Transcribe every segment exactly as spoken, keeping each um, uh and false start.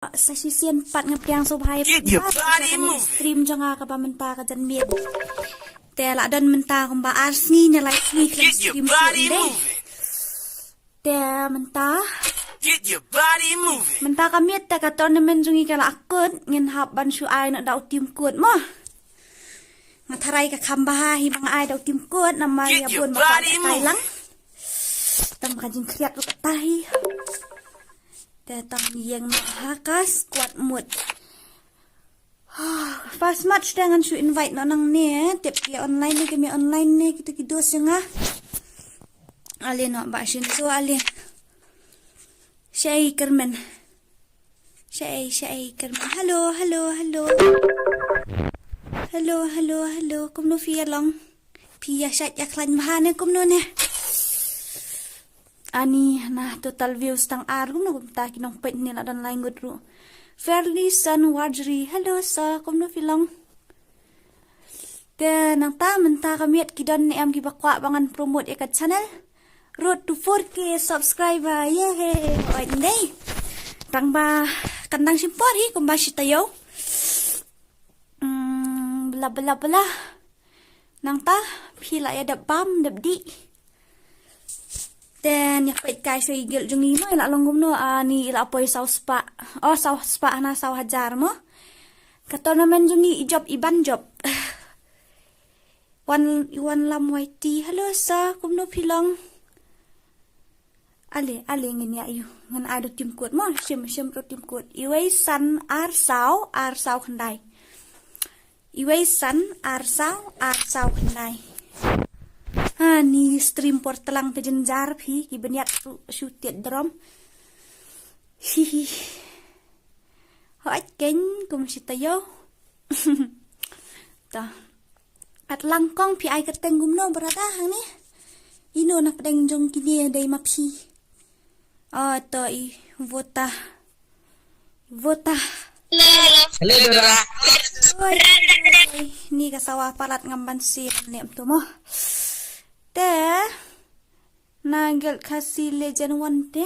Sa shisien pat nga pdiang sngewbha ïa phi. Stream jong nga kaba mynta ka janmiet. Te la don mynta kumba ar sngi ne lai sngi khlem stream shuh dei. Te mynta mynta ka miet te ka tournament jong ngi ka la kut, ngin hap ban shu ai noh da u team kut mo. Nga tharai ka kham bha hi ba nga ai da u team kut namar ïa bun ba ka kai lang. Tang ka jingkhriat ruh kata hi. Te tang ïeng noh ha ka squad mode. First match te ngan shu invite noh nangne, tip ki online ne, ki me online ne, kita ki dos jong nga. Ale noh ba shin so ale. Shai Kermen. Shai, shai Kermen. Hello, hello, hello. Hello, hello, hello. Kumno phi ïa long? Phi ïa shait ïa khlaiñ bha ne kumno ne? Ani na total views tang ar kumno kumta ki nongpeit ne la don lai ngut ruh. Fairly Sun Warjri. Hello sa, kumno phi long? Te nangta mynta ka miet ki don ne em kiba kwah ba ngan promote ïa ka channel? Road to four K subscriber. Yay. Oi ndei. Tang ba kan dang shim por hi kumba shi taïew. Hmm, bla bla bla. Nangta phi la ïa dep bam dep dih. Te ïa peit kai shuwa i guild jong ngi mo, i la long kumno, ani i la poi saw spah. Oh, saw spah hana saw hajar mo. Ka tournament jong ngi i jop i ban jop. Wan, i wan lam Y T. Hello sa, kumno phi long? Ale, ale ngin ïa ïu. Ngan ai da u team kut mo, shim, shim da u team kut. Iwei san ar saw, ar saw khyndai. Iwei san ar saw, ar saw khyndai. Ha, ni stream por tlang te jynjar phi, ki bniat ruh shu tiat drom. Hihi. Hooid kein, kum shi taïew. Ta. At lang kong phi ai kyrteng kumno brother hangne. Ino na pdeng jong kine dei ma phi. Oh, to i Vota. Vota. Hello, Dora. Oi, oi, oi. Ni ka sawa palat ngam ban si ne em tu mo. Te na guild Khasi Legend one te.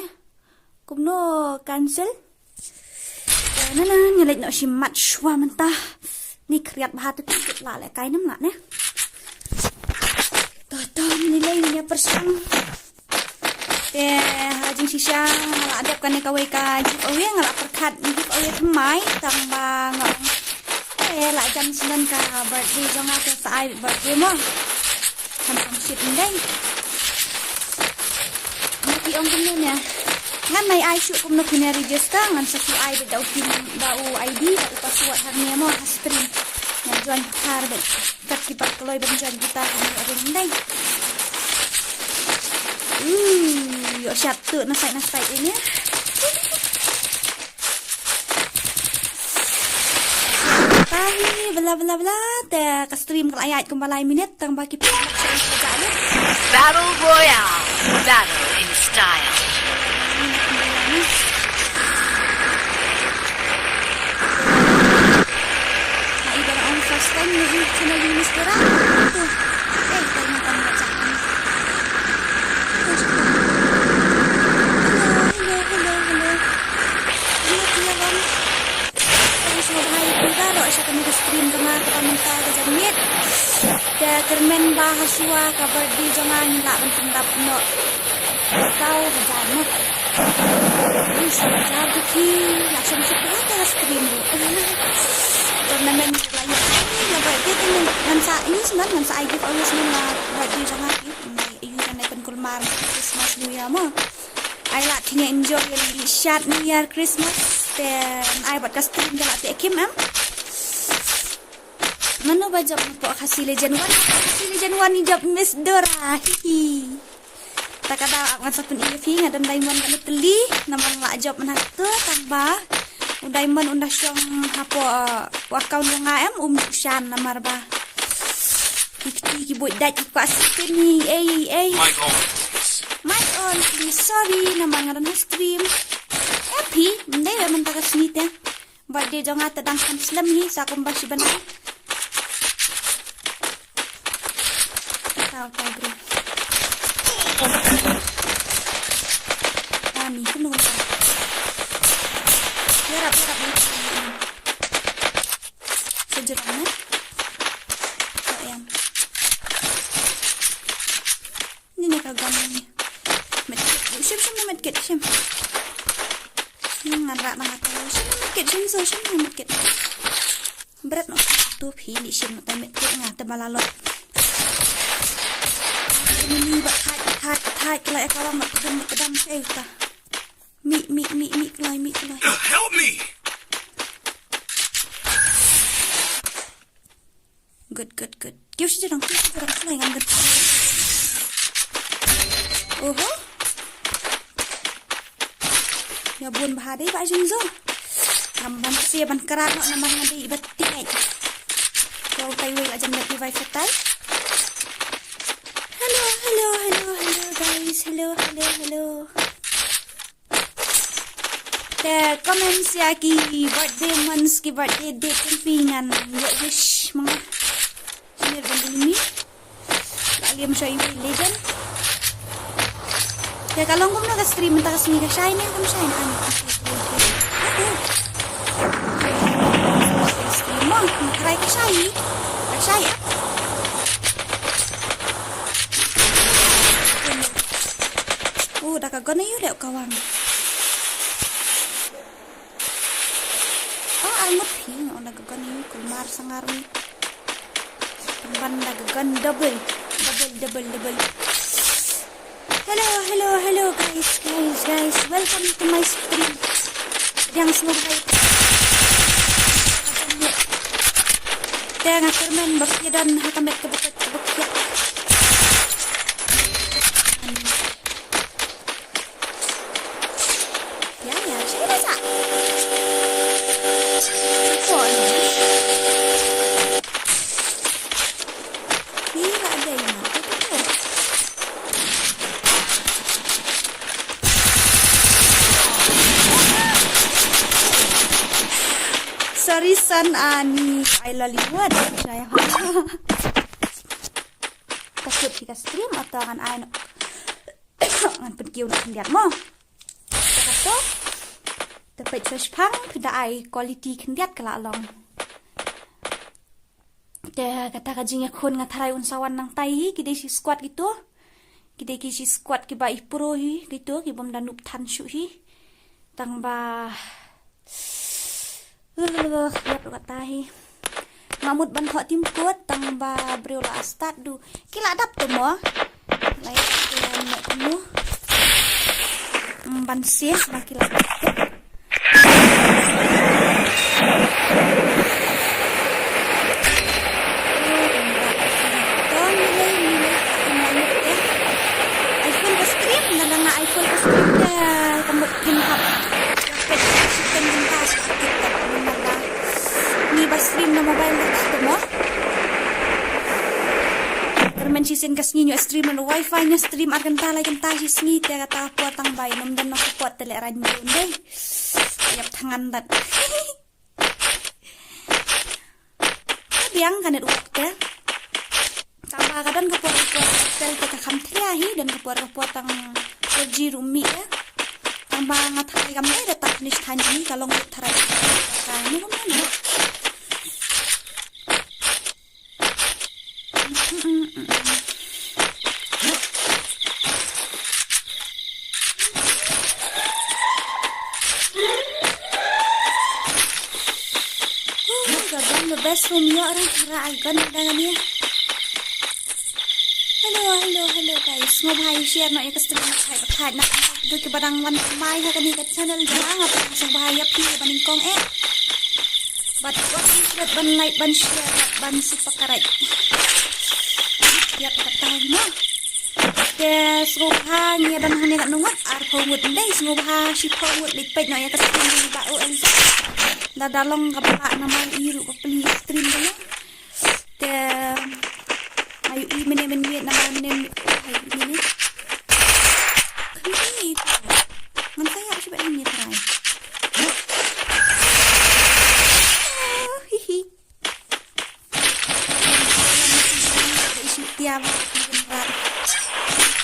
Kumno cancel? Te na na ni leit noh shi mat shwa mynta. Ni khriat bha tu tu la le kai nam la ne. To to ni lei ni pyrshang. Te ha jingshisha nga la dep kane kawei ka giveaway, nga la pyrkhat giveaway thymmai tang ba nga ong, eh, la jan snem ka birthday jong nga te sa ai birthday mo. Kan kan shit ndai. Nga ki ong kumne ne. Ngan nai ai shu kumno kine register ngan sa shu ai da u pin da u I D da u password hangne mo ha stream. Ngan join har bet. Kat ki pat kloi ban join kita kine ring ndai. Uh, yo shat tu na side na side ini. Tahi bla bla bla te ka stream ka la ïaid kumba lai minit tang ba ki pun. Battle Royale. Battle in style. Ai ba ong first time ni channel ni Mister Ra. Tu. Eh, kau nak kau nak cakap. Hello, hello, hello, hello. Hello, hello, hello. Thanks for buying. Kumta ruh sha kane ka stream ka ma ka mynta ka janmiet. Te kyrmen ba ha shuwa ka birthday jong nga ngin lah ban pyndap noh. Saw hajar noh. Ui, saw hajar tu ki. Lah shim shim ha ka stream tu. Tournament la ïa. La birthday tu ngan sa use man, ngan sa ai gift away man la birthday jong nga ki. Ngan use man ai pynkulmar Christmas New Year mo. Ai lah ki enjoy ïa lade shad New Year Christmas. Te ai bad ka stream te lah te kim em. Mano ba jop na pok Khasi Legend one? Khasi Legend one ni jop Miss Dora. Hihi. Ta ka daw ap ngan sa pyni ïa phi, nga don diamond nga tylli namar nga la jop mynta tu tang ba u diamond un da shong hapoh, uh, account jong nga em, um ju shan namar ba ki kti ki buit dait ki kwah skin ni, ei ei ei. Mic on, please. Mic on, please. Sorry namar nga don ha stream. Happy ndai ba mynta ka sngi te. Birthday jong nga te dang khan slem hi sa kumba shi bnai. Tau tau bro. Ani kunu. Yarap yarap. Sejrong na. Ko em. Ni ne ka gun ni. Medkit. Shim, shim, medkit, shim. Ni ngan rak na mata. Shim, medkit, shim, so, shim, medkit. Bret no. Tu phi ni shim, tai medkit nga, te bala lot. Ni, ni, ba, thait, thait, thait, kelai ka wang, ba, kedam, kedam, eh, ta. Mi, mi, mi, mi, kelai, mi, kelai. Help me! Good, good, good. Kiew shi jirang, kiew shi jirang, khlaiñ ngan good. Oho. Ïa bun bha dei ba jingzo. Ngam ban sia ban krat noh namar nga dei ba tieng. Kiew tai wei la jan met ni bai fatai. Hello, hello, hello, hello, guys. Hello, hello, hello. Te comments ïa ki birthday months, ki birthday date, kan phi ngan ïa wish ma nga. Sini ban dei mi. La liam shai mi legend. Te ka long kumno ka stream mynta ka sngi, ka shai ne kam shai ne? Stream mo, ka shai, ka shai. Oh, da ka gun aïu leh ka wang. Oh, arngut phi, oh, da ka gun aïu, kulmar sangar ni. Ban da ka gun double, double, double, double. Hello, hello, hello, guys, guys, guys. Welcome to my stream. Yang semua hai. Te nga kyrmen ba phi don ha ka met ka bukit ka bukit. Ya, ya, siapa sa? Siapa ni? Ni lah ada yang nak. Sorry, son, ani ai Lollywood. Saya. Takut kita stream atau akan ai ngan pynkiew na khyndiat mo. Te kato, te peit sa shipang, phi da ai quality khyndiat ka la long. Te kata ka jingïakhun nga tharai un sa wan nangtai hi, ki dei shi squad kito. Ki dei ki shi squad kiba i pro hi, kito, ki bym da noob than shuh hi. Tang ba Ïap ruh kata hi. Nga mut ban thoh tim kut tang ba briew la start du. Ki la dap tu mo. Lai ki la mo tu mo. Mm, ban sis ba ki la dap. Tong ni lei, ni lei, ni lei, ni lei. Ai full ka stream, na nga ai full ka stream te ka mut kin hap. Ni ba stream na mobile na customer. Kyrmen shisien ka sngi ñiew stream na wifi ñiew stream ar kynta lai kynta shi sngi te kata ka por tang bai num don na ka por te leh ran ñiew ndei. Ïap thangan dat. Ka biang ka network te. Tang ba ka don ka por ka por tel te ka kham thria hi, don ka por ka por tang four G ruh mih ïa. Tang ba nga tharai kam dei da tang finish than jini ka long lut tharai. Ka ni kum ni. Ka don the best room ïa orang kira ai gun da ngani. Hello, hello, hello guys. Sngewbha ïa share noh ïa ka stream, hai ba khat na ka kiba dang wan mai ha kani ka channel jong nga, sngewbha ïa phi ba nyngkong eh. Bad wat ban like, ban share, bad ban subscribe. Ïa ka tang ma. Te sngewbha ngi don hangne ka nungat arphew ngut ndei, sngewbha shiphew ngut leit peit noh ïa ka stream ba u en. Da da long ka ba namar i ruh ka pli stream ka. Te ayu i mene mene namar mene mene. Ai mene. Kami itu. Ngan saya aku sebab ini try. Oh, hihi. Isi tiap.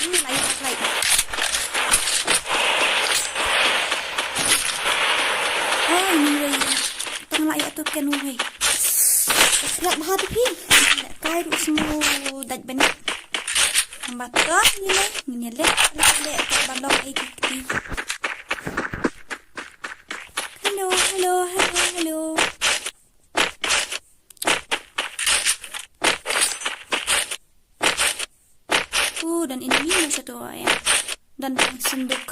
Ini lain lain. Oh, ini lain. Ba ïa tu ken wei. Yak bha tu phi. Kai ruh smu dait bani. Ba to ni le, ni le, le, le, ba long ai ki ki. Hello, hello, hello, hello. Uh, dan ini ni masa tu ya. Dan dan senduk.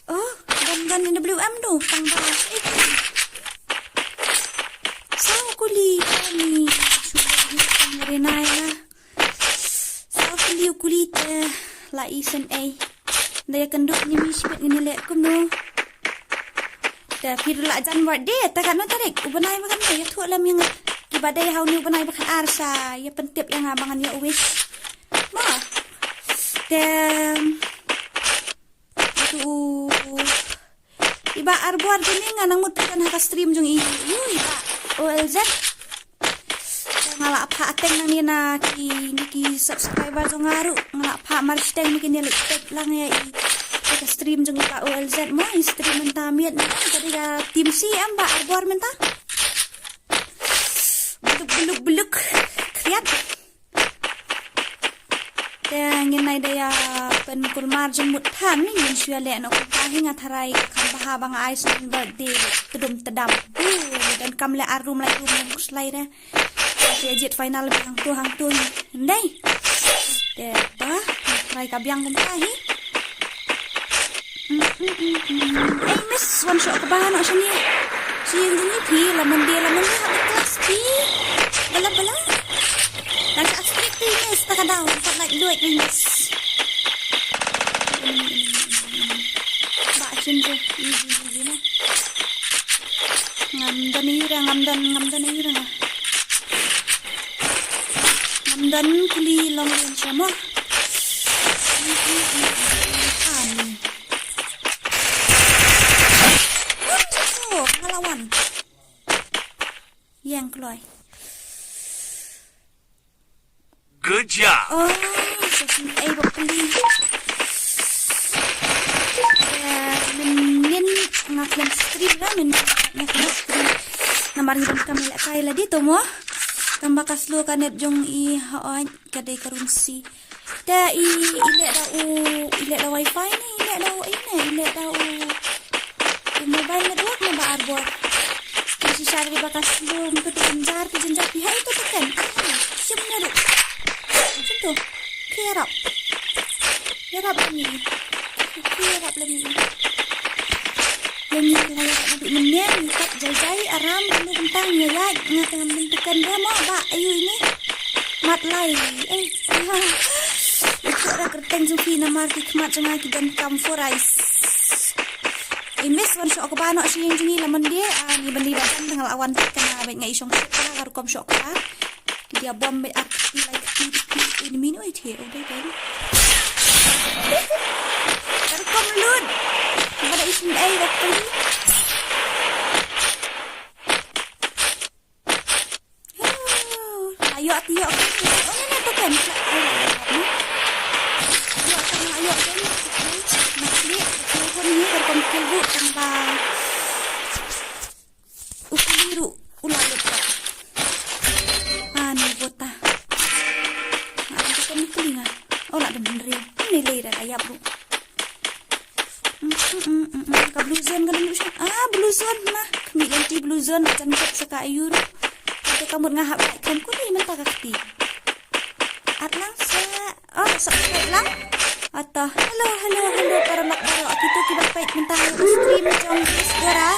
Oh, dan dan ini belum am tu, tambah. Saw kuli ni sudah ni tang rinai lah. Saw kuli kuli te la isen ai. Da ïa kynduh ni mi shibit ngin ïa leh kumno. Te phi ruh la jan birthday, te katno tarik? U bnai ba khatno, ïathuh lem ïa nga. Kiba dei ha une u bnai ba khatar sa ïa pyntip ïa nga ba ngan ïa wish. Mo. Te tu i Bah Arbor jong ngi nga nang mut pyrkhat ha ka stream jong i. Ui, i Bah O L Z. Nga la phah teng nangne na ki, na ki subscriber jong nga ruh. Nga la phah mar shiteng, na ki ne leh tag lang ïa i. Ïa ka stream jong i Bah O L Z mo, i stream mynta miet na. Ka dei ka team C em Bah Arbor mynta. Buluk, buluk, buluk. Khriat. Te ngin nai da ïa pynkulmar jingmut than, ngin shu ïa leh noh kumta hi. Nga tharai kham bha ba nga ai sngewbha de tdum tdam. Uh, donkam leh ar rum lai rum kum slai re. Te jied final bi hangto hangto hi. Ndai. Te ta, tharai ka biang kumta hi. Ei, miss, wan shoh kba noh shane. Shi ïing jong ngi phi, la Monday, la Monday ha class phi. Bala, bala. Nang shah strict phi, miss, ta ka daw, ta like luid phi, miss. Ba shin je, easy, easy na. Ngam don ïa u re, ngam don, ngam don ïa u re nga. Ngam don kuli long range mo. Ani. Wonderful. Ngala wan. Ïeng kloi. Good job. Oh, sa sngewbha ba pli. Eh, mynnin nga khlem stream la, mynnin nga khlem stream. Namar ngi donkam lehkai lade to mo. Tang ba ka slow ka net jong i, hooid, ka dei ka run si. Te i, i leh da u, i leh da wifi ne, i leh da u, i ne, i leh da u. Mobile network ne Bah Arbor. Ki shisha dei ba ka slow, ki jynjar, ki jynjar, ki hai to teken. Sim ne ruh. Sim to. Ki ïarap. Ïarap lem ïa ngi. Ki ïarap lem ïa ngi. Lem ïa ngi, ïarap lem ïa ngi. Mynne ngi kat jai jai, aram, kumno kumta ngi ïaid, nga tang mynta teken re mo, Bah, ayu ini. Mat lai. Eh, ha. Ïathuh ra kyrteng jong phi namar ki khmat jong nga ki donkam four eyes. I miss wan shoh kba noh sha ïing jong ngi la Monday, ah, ngi bani ba jan tang la wan tang nga bad nga i shong shit ka rukom shoh kba. Ki dia bom bad ar kti lai kti kti in minu i the, oh, dai dai. Ka rukom lut. Ba da i shong ai ba kti. Ayo ati yo. Oh, ni ni tu kan. Ayo kan, ayo kan. Nak ni, tu pun ni berkom kilbu tambah. Ukuli ru, ula lupa. Ani bota. Ani tu kan kuli nga. Oh, la dem ri. Ni lei dah ayap ru. Mm, mm, mm, mm, mm. Ka blue zone ka dang duk sha. Ah, blue zone na. Khmih lynti blue zone, jan kat sa ka ayur. Te ka mut nga hap kat kem kuli mynta ka kti. At lang sa. Oh, subscribe lang. Ata. Hello, hello, hello, para mak baroh. Kito kiba peit mynta ha ka stream jong Grace Dora.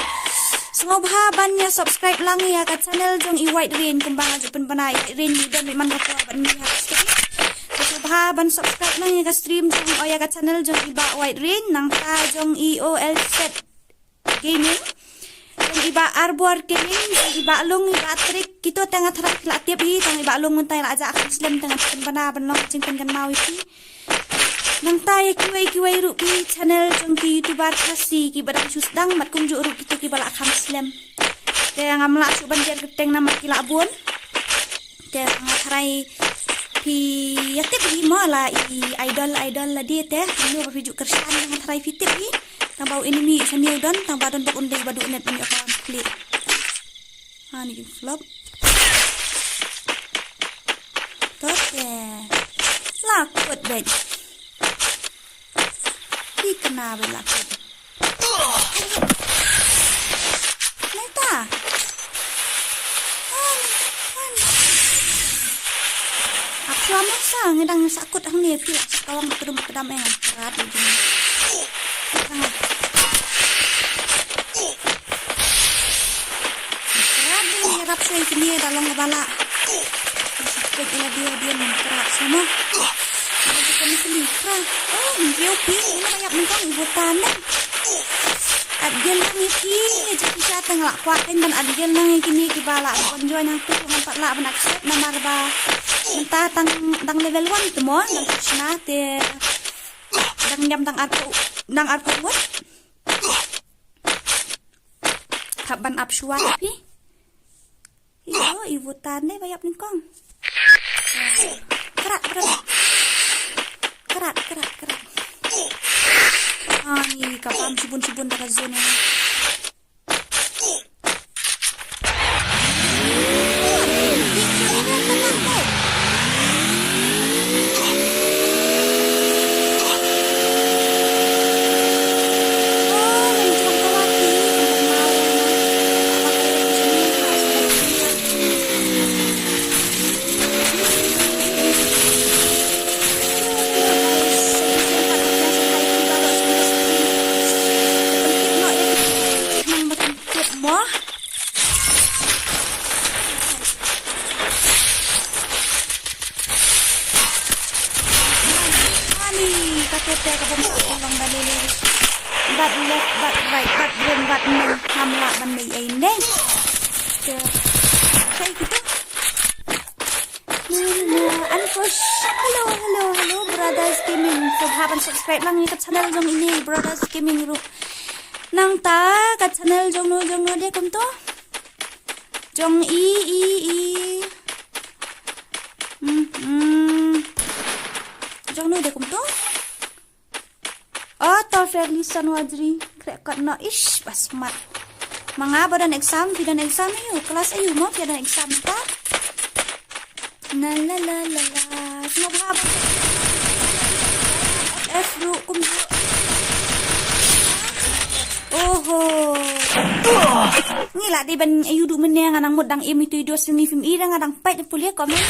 Sngewbha ban ïa subscribe lang ïa ka channel jong i White Rain, kumba nga ju pynbna i White Rain, i don i man ka por ban ïa ka stream. Sngewbha ban subscribe lang ïa ka stream jong, oh, ïa ka channel jong i Bah White Rain, nangta jong i O L Z Gaming. Jong i Bah Arbor Gaming, jong i Bah Lung, i Bah Trick, kito tang nga tharai phi la tip hi, tang i Bah Lung mynta i la jah kham slem, tang nga pynbna ban long jingpynkynmaw ïa phi. Nangta ïa kiwei kiwei ruh ki channel jong ki YouTuber Khasi kiba dang shu sdang, bad kumjuh ruh kito kiba la kham slem. Te ngam lah shuh ban jer kyrteng namar ki la bun. Te nga tharai phi ïa tip hi mo la i idol, idol lade te. Ino ba phi ju kyrshan nga tharai phi tip hi. ba u enemy sani u don, tang ba don bok un dei ba duh net ban ïoh ka wang klik. Ha ni kin flop. Tote. La kut beit. Ki kena beit la kut. Neta. An, an. Ak shuwa masa ngi dang sakut hangne phi la sa kawang ba kdum kdam eh ngan krat ujin. Krat dei ngi rap shuwa kine da long kaba lah. Sakut ila dia dia ngan krat sama. Ada kita ni sini krat. Oh, ngi phi ngi ba ïap ngi kong ibu tandang. At gel lang ïa ki, ïa ki sha tang la kwah kan ban at gel lang ïa kine kiba la ban join hangtu, ngam pat lah ban accept namar ba mynta tang, tang level one te mo, nang shna te dang niam dang arphew, dang arphew ngut. Hap ban ap shuwa phi. Io, ibu tan dei ba ïap nyngkong. Krat, krat. Krat, krat, krat. Ani ka bam shibun shibun da ka zone. Ani, ka tete ka bom ka long ba lele. Bat left, bat right, bat rim, bat neng. Ham lah ban mei ei neng. Ke. Sai kita. An ko sh-, hello, hello, hello, Brothers Gaming. Sngewbha ban subscribe lang ïa ka channel jong ine, Brothers Gaming ruh. Nangta ka channel jong no, jong no de kumto. Jong i, i, i. Hmm, hmm. Jong no de kumto. Oh, to Fairly Sun Wajri. Krek kat no ish, ba smat. Ma nga ba don exam, phi don exam ayu, kelas ayu mo, phi don exam ta. Na la la la la. Sngewbha ba. F ruh kum ruh. Oho. Ngi lah dei ban ayu duh mynne nga nang mut dang im itu i dos ngi phim i dang nga dang pait pule comment.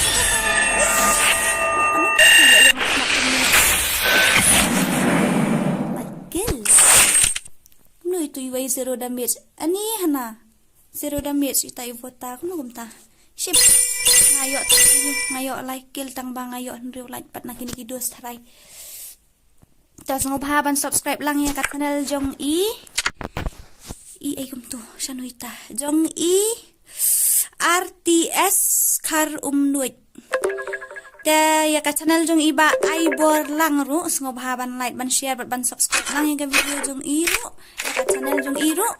Kill. Kumno itu iwei zero damage. Ani hana. Zero damage ita i vota. Kumno kumta. Ship. Nga ïoh, nga ïoh lai kill tang ba nga ïoh hynriew like pat na kine ki dos tharai. Ta sngewbha ban subscribe lang ïa ka channel jong i. I ai kumto. Shano ita. Jong i. R T S Khar Umnuid. Te ïa ka channel jong i ba ai bor lang ruh sngewbha ban like, ban share bad ban subscribe lang ïa ka video jong i ruh, ïa ka channel jong i ruh.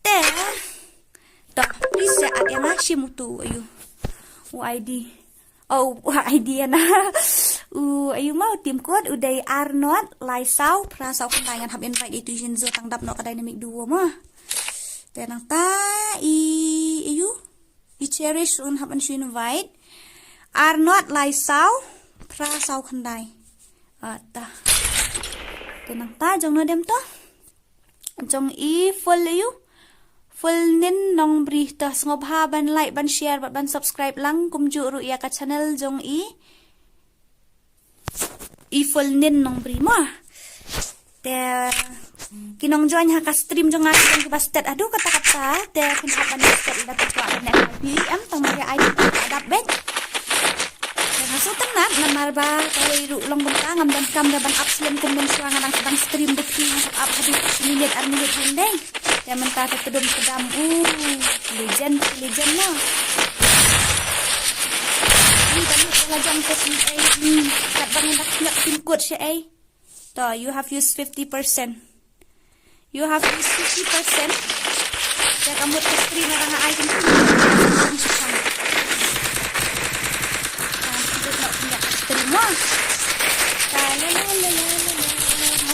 Te to please share at ïa nga shim utu ayu u I D. Oh, u I D na. U ayu ma u team code u dei ar not lai saw phra saw khyndai ngan hap invite itu shin zo tang dap noh ka dynamic duo ma. Te nangta i ayu. I Cherish un hap ban shu invite. Ar not lai saw phra saw khyndai. Ata. Te nangta jong no dem to. Jong i full ayu. Full nin nong bri to sngewbha ban like, ban share bad ban subscribe lang kumjuh ruh ïa ka channel jong i. I full nin nong bri mo. Te ki nong join ha ka stream jong nga ki ba stet adu kata kata te phin hap ban stet da tu ba ne P M tang ma ai da dap bet. Te nga su tang nat namar ba ka wei ruh long benta ngam don kam da ban up slem kum nong shuwa nga dang sedang stream da phi ngam up habis minit ar minit hande. Te mynta te tedum tedam u legend, legend na. Ni tadi la jong te phi ai ni kat bang dak nak pin kut sha ai. To, you have used fifty percent. You have used fifty percent. Te ka mut ka stream nga nga ai kan. Stream mo. Ta la la la la la la. Nga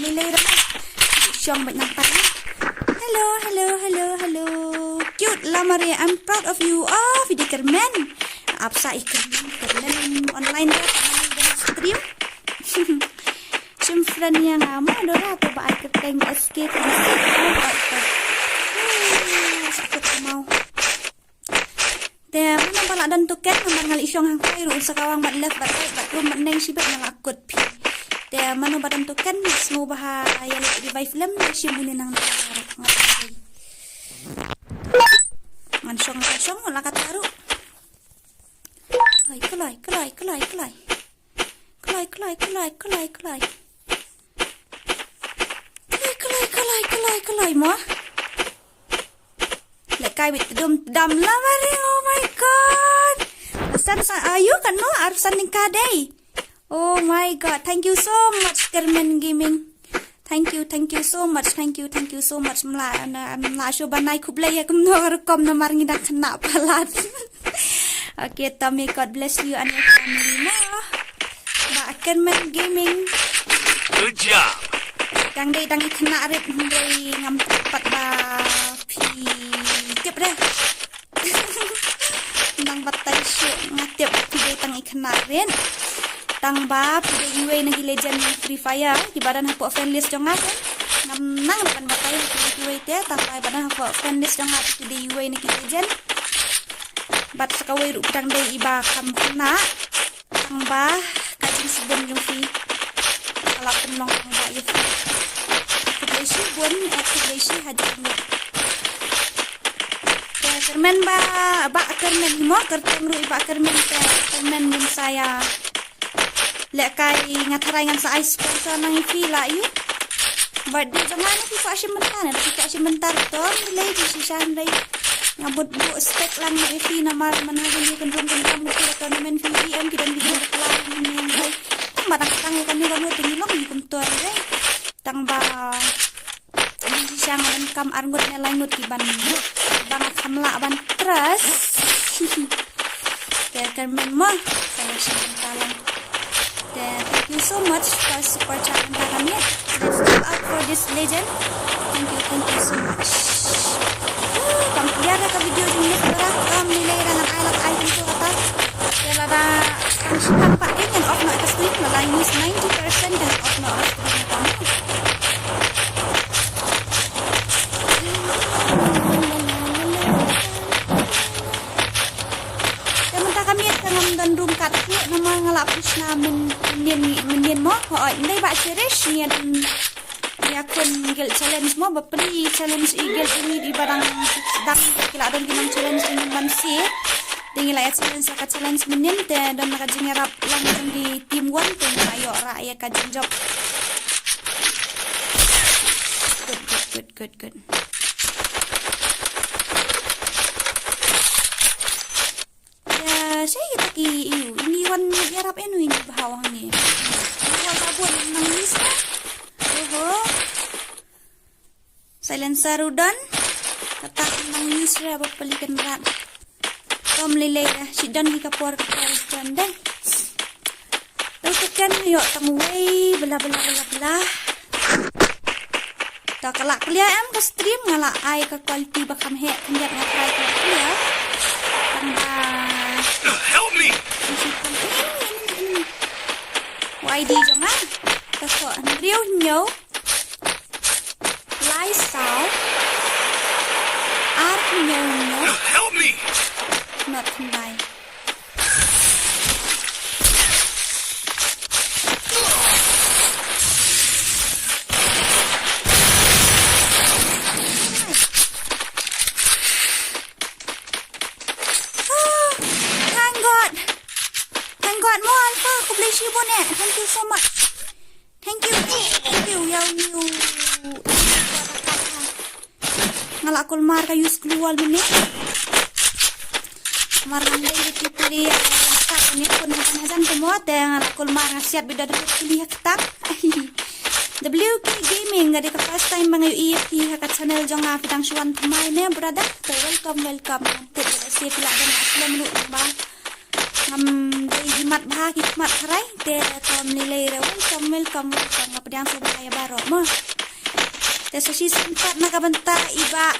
Ni lei rama. Shong bad nang tang. Hello, hello, hello, hello. Cute Lamare, I'm proud of you. Oh, phi dei kyrmen. Ap sa i kyrmen, kyrmen online da, kyrmen da stream. Shim friend ïa nga mo Dora, to ba ai kyrteng S K twenty-six. Oh, oh, oh. Sakut ka maw. Te mano ba la don token, namar nga la i shong hangtai ruh sa kawang bad left bad right bad rum bad neng shibit nga la kut phi. Te mano ba don token, sngewbha ïa leit revive lem, ïa shim uni nang. Ngan shong, ngan shong la kata ruh. Kloi, kloi, kloi, kloi, kloi. Kloi, kloi, kloi, kloi, kloi. Kloi, kloi, kloi, kloi, kloi mo. Lehkai bit dum dam la mari, oh my God. San sa ayu kan no, ar san ning ka dei. Oh my God, thank you so much, Kermen Gaming. Thank you, thank you so much, thank you, thank you so much. Mla, na, mla shu banai khublei ïa kumno rukom namar ngi dang khynnah palat. Okay, Tommy, God bless you and your family mo. Ba Kermen Gaming. Good job. Dang dei dang i khynnah rit hynrei ngam pat ba phi tip re. Nang batai shu nga tip phi dei tang i khynnah rit. Tang ba phi dei iwei na ki legend Free Fire kiba don hapoh friend list jong nga. Ngam nang ban batai phi dei iwei te, tang ba kiba don hapoh friend list jong nga phi dei iwei na ki legend. Bad sa kawei ruh phi dang dei iba kham khynnah. Tang ba ka jingsbun jong phi ka la pynlong tang ba ïa phi. Khublei shibun, eh, khublei shi hajar nguh. Te kyrmen ba, ba kyrmen mo, kyrteng ruh i ba kyrmen te, kyrmen ngin sa ïa lehkai, nga tharai ngan sa ai sponsor nang ïa phi la ïa. Birthday jong nga na phi kwah shim mynta, na phi kwah shim mynta to, lei ji shisha lei. Nga bud bud spek lang na isi namar man ha kane ka rum ka rum ka tournament fi em ki don ki don ka lang ni. Tang ba tang tang ka ni ka ni tang long ni kumto re. Tang ba ni si shang ban kam ar ngut ne lai ngut ki ban ba nga kham lah ban trust. Te kan men mo. Thank you so much for support channel ka kami. Let's go out for this legend. Thank you, thank you so much. Kam clear ka video ni para kam ni le rangan ai lak ai tu kata. Te lada kan shikang pa ken off no ka screen, lada use ninety percent kan off no ka screen. Te mynta ka miet ka ngam don room kat ki namar nga la push na men men men mo. Hoi ndai ba cherish ni. Ya kun guild challenge mo ba pli challenge i guild ini di barang dang ki la don ki nang challenge ini man si. Te ngi la ya challenge ka challenge mynnin te don ka jingïarap lang jong ki team one te ngi la ïoh ra ya ka jingjop. Good, good, good, good, good. Ya, sai kita ki iu. Ini wan ïarap enu ini bha hangne. Ini wan babun nang use. Oho. Silencer u don. Kata nang use ra ba peli kan rat. Tom lele dah. Si don hi ka por ka por don deh. Tu tekan yo tang wei bla bla bla bla. Ta ka la clear em ka stream nga la ai ka quality ba kham heh khyndiat nga try ka clear. Tang ba Help me! Wa I D jong nga. Ta so hynriew hynñiew. Lai saw. Ar hynñiew hynñiew. Help me! Not khyndai. Ah, thank God. Thank God mo Alpha, khublei shibun eh. Thank you so much. Thank you. Thank you. Yow, yow. Nga la kulmar ka use gloo wall mynne. Mar nga dei ki pili, eh, tak ni pun hajan hajan tu mo te nga la kulmar nga siat bida dei pili ha kata. W K Gaming, nga dei ka first time ba nga ïohi ïa phi ha ka channel jong nga, phi dang shu wan thymmai ne brother. Te welcome, welcome. Te dei se phi la don ha slem ruh ba. Ngam dei jimat bha ki khmat tharai te tom lei lei re welcome welcome welcome nga pdiang sngewbha ïa baroh mo. Te sa shisien pat na ka bynta i Bah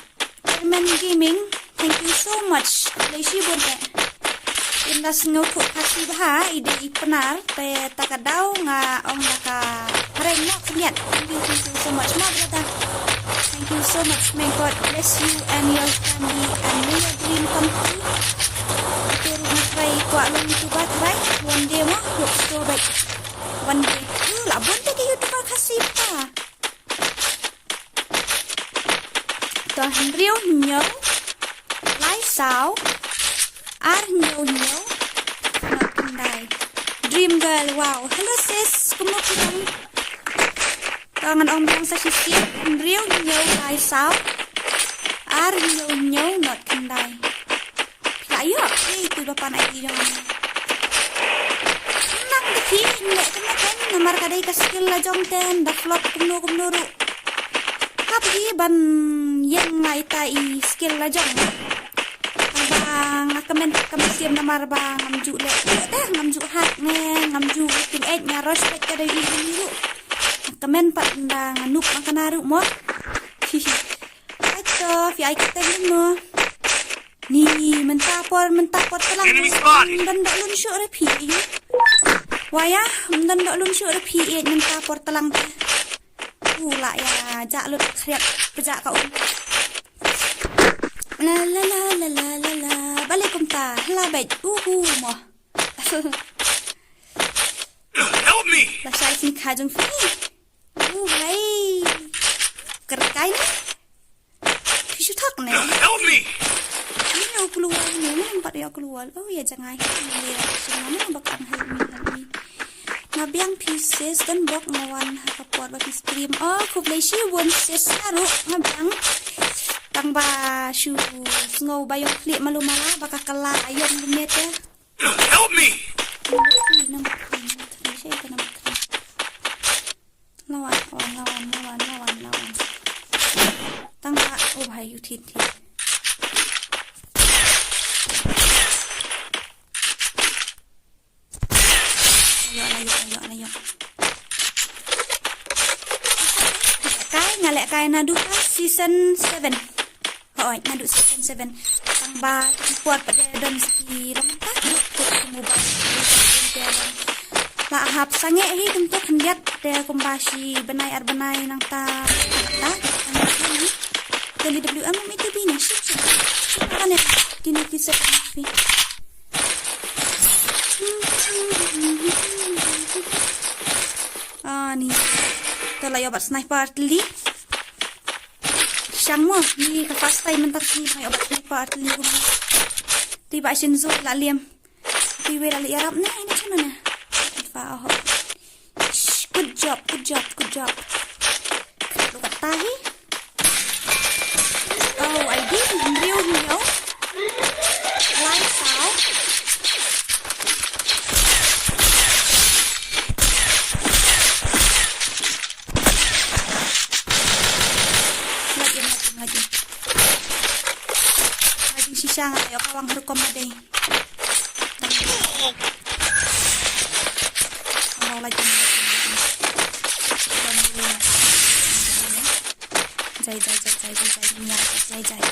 Chairman Gaming, thank you so much. Khublei shibun eh. Ynda sngewthuh Khasi bha i dei i Pnar te ta ka daw nga ong na ka phareng noh khyndiat. Thank you, thank you so much, my brother. Thank you so much. May God bless you and your family and may your dream come true. Ito ruh nga try kwah long YouTuber try. One day mo, hope so, but one day. Yu lah bun te ki YouTuber Khasi ta. To hynriew hynñiew lai saw ar hynñiew hynñiew. Not khyndai. Dream girl, wow. Hello sis, kumno phi dang? To ngan ong biang sa shisien, hynriew hynñiew lai saw ar hynñiew hynñiew not khyndai. Phi la ïoh, ei, tu ba pan I D jong nga. Nang da phi, nang da phi, namar ka dei ka skill la jong te, da flop kumno kumno ruh. Hap hi ban ïeng lai ta i skill la jong. Ba nga kmen ka mynsiem namar ba ngam ju leh te, ngam ju hack ne, ngam ju tim eh nga rush peit ka dei i ruh. Kmen pat nda nga nuk ma ka na ruh mo. Ai to, phi ai ka teng mo. Ni mynta por, mynta por tlang. Enemy spotted. Ym don doh lun shuh re phi. Wa ya, ym don doh lun shuh re phi mynta por tlang te. U la ya, ja lut khriat, ja ka um. La la la la la la la. Bale kumta, la bait. Uhu mo. Help me. La shai sngikha jong phi. U hai. Kerkai ni. Phi shu thok ne. Help me. Ni u keluar ni, ni empat ya keluar. Oh ya jangai. Ni ya shu mana bak ang help me, help me. Nga biang phi sis, don bok nga wan ha ka por ba phi stream. Oh, khublei shibun sis, nga ruh nga biang. Tang ba shu sngew ba ïoh khlieh malu mala ba ka kala aïom lyngngoh te. Help me! Number three, number three, number three. Sha ïa ka number three. Lawan, lawan, lawan, lawan, lawan, lawan. Tang ba, oh bhai, u thied, thied. Ayo, ayo, ayo, ayo. Kai, nga leh kai naduh ka season seven. Hooid, naduh season seven. Tang ba, tang por pat de don sa ki long ta. Kut ki mobile. La hap sangeh hi kumto khyndiat te kumba shi bnai ar bnai nangta. Ta, ta, ta. Kali W M itu bini, shit, shit. Shit, kan ya. Kini ki seven fi. Ah, ni. To la ïoh bat sniper artillery. Shang mo, ni ka first time mynta sni ba ïoh bat sniper artillery. Ti ba shin zo la liam. Ti wei la ïarap ne, ini chuna ne. Fa ho. Shh, good job, good job, good job. Kata hi. Oh, I did. Hynriew hynñiew. Lai saw. Lait in, lait in, lait in. Lait in shisha nga ïoh kawang ha rukom ma dei. Jai, jai, jai, jai, jai, jai, jai, jai.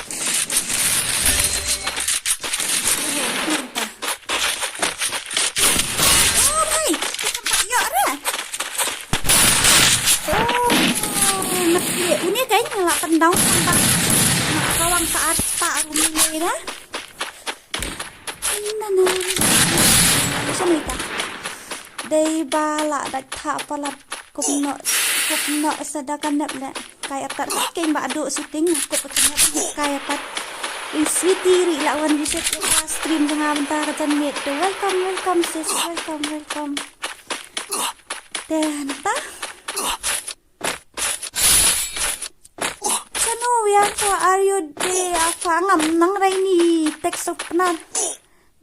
Oh, bhai, kita tak yak re. Oh, nak dia. Uni kan yang lah tendang sampai nak kawang saat tak rumah ni dah. Dei ba la dak tha palat kumno kumno sa da ka nep le kai atat keng ba adu shooting ko pa nep kai atat. Ui sweetie ri la wan visit ka stream jong nga bynta ka jan miet. Welcome, welcome sis, welcome, welcome. Te nata. Chanu wiang ko are you de afa ngam nang raini text of Pnar.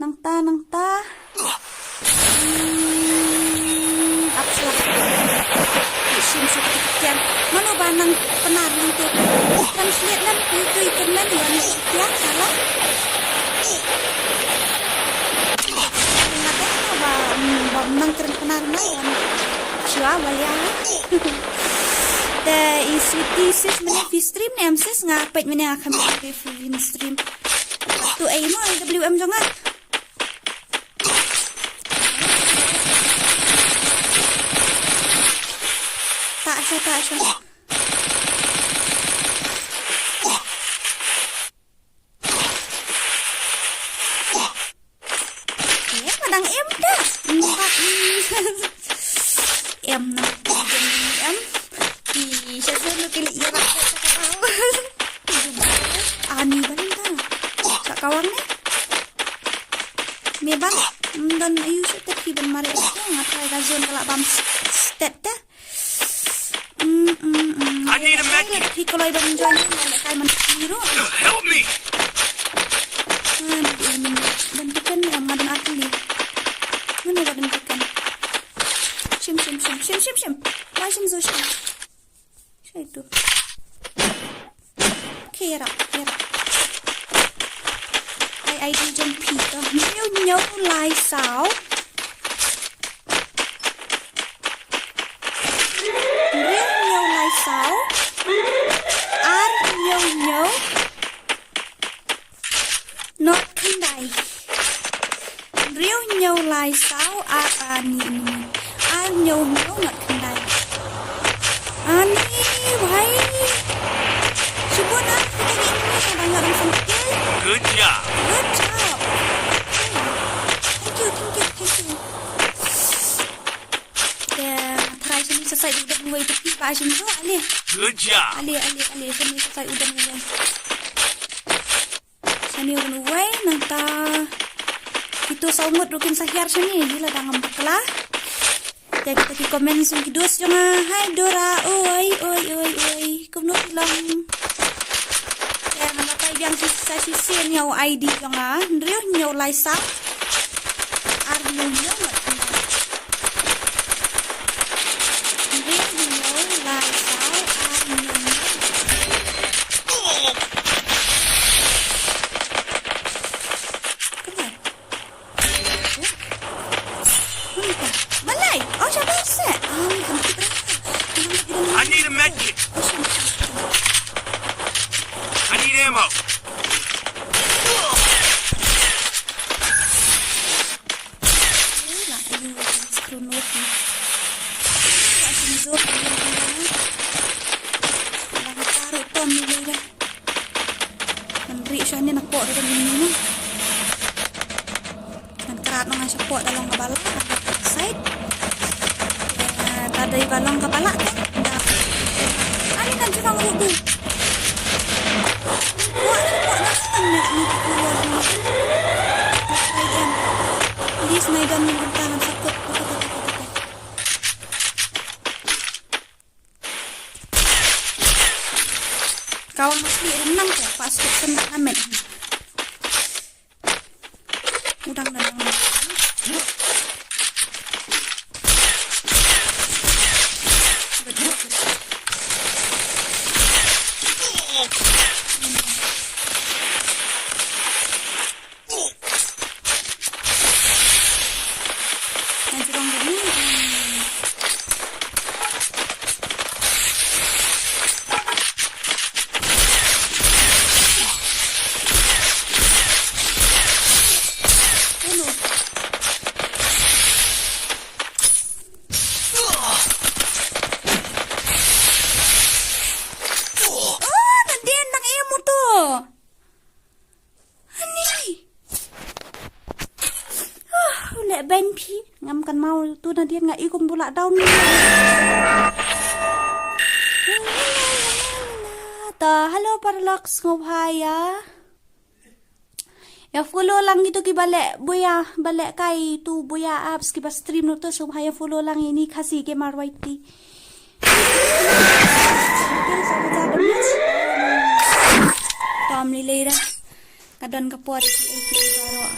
Nangta, nangta. Hmm, apa? Isim sekian. Mano ba nang Pnar nang tu. Translate nang tu tu ikan nang yang sekian salah. Nang kata ba, hmm, ba nang kren Pnar nang. Shwa wal ya. Te i sweetie sis mene fi stream ne em sis nga peit mene nga kham fi stream. Tu ai mo W M jong nga. Ta sha, ta sha. Em, madang em da. Em na. Em. Ki sha sha lu ki li ïa ba. Ani ban ta. Sa kawang ne. Me ban. Don ayu sha te ki ban mare. Nga try ka zone ka la bam stet te. Mm, mm, mm. I need a med kit. Ki koloi ban join ni, na kai man ni ro. Help me. Ah, ni, ni, ni. Ban tekan ni, am, ngadon atli. Mana ngadon tekan? Shim, shim, shim, shim, shim, shim. Wai shim zo shim. Shai tu. Kira, kira. Ai, ai, di jong phi to. Hynñiew hynñiew lai saw. Hynriew hynñiew lai saw. Ar hynñiew hynñiew. Not khyndai. Hynriew hynñiew lai saw ar ani ani. Ar hynñiew hynñiew not khyndai. Ani bhai. Shibun ah kita ni ni ada ngat rong sangkil. Good job. Good job. Thank you, thank you, thank you. Te tharai shani sa sai duk duk wei tu pi ba shin so ale. Good job. Ale ale ale shani sa sai u dang wei. Shani u dang wei nangta. Kito saw ngut ruh kin sa hiar shani hi la dang am bakla. Te kita ki comment sum ki dos jong nga. Hai Dora, oi oi oi oi. Kumno ki long. Te nga Sa shisien ïa u I D jong nga, hynriew hynñiew lai saw ar hynñiew hynñiew ngut hynriew. Hynriew hynñiew lai saw ar hynñiew hynñiew. Kumne. Balei? Oh, shabash, eh. Ah, ni kan kita. I need a med kit. I need ammo. Ngan ri shane na pok da ni ni. Ngan krat nong shapoh da long ka bala, side. Eh, ta dei ba long ka bala te. Ani ngan jurang ruh du. Pok, pok, ngan ni, ni, ni, ni. Please, nai dan ni, ngan sakut. Kawan masih renang ke, pas tu kena amet. Udang dan udang. Oh, nadien nang emu tu. Ani. Ah, u leh ban phi. Ngam kynmaw tu nadien nga i kum bu lah down. Ta, hello Parallax, sngewbha ïa. Ïa follow lang itu ki ba leh buya, ba leh kai tu buya apps ki ba stream no tu, sngewbha ïa follow lang ini Khasi Gamer Y T. Tom lilei da. Ka don ka por ki ei ki ei baroh.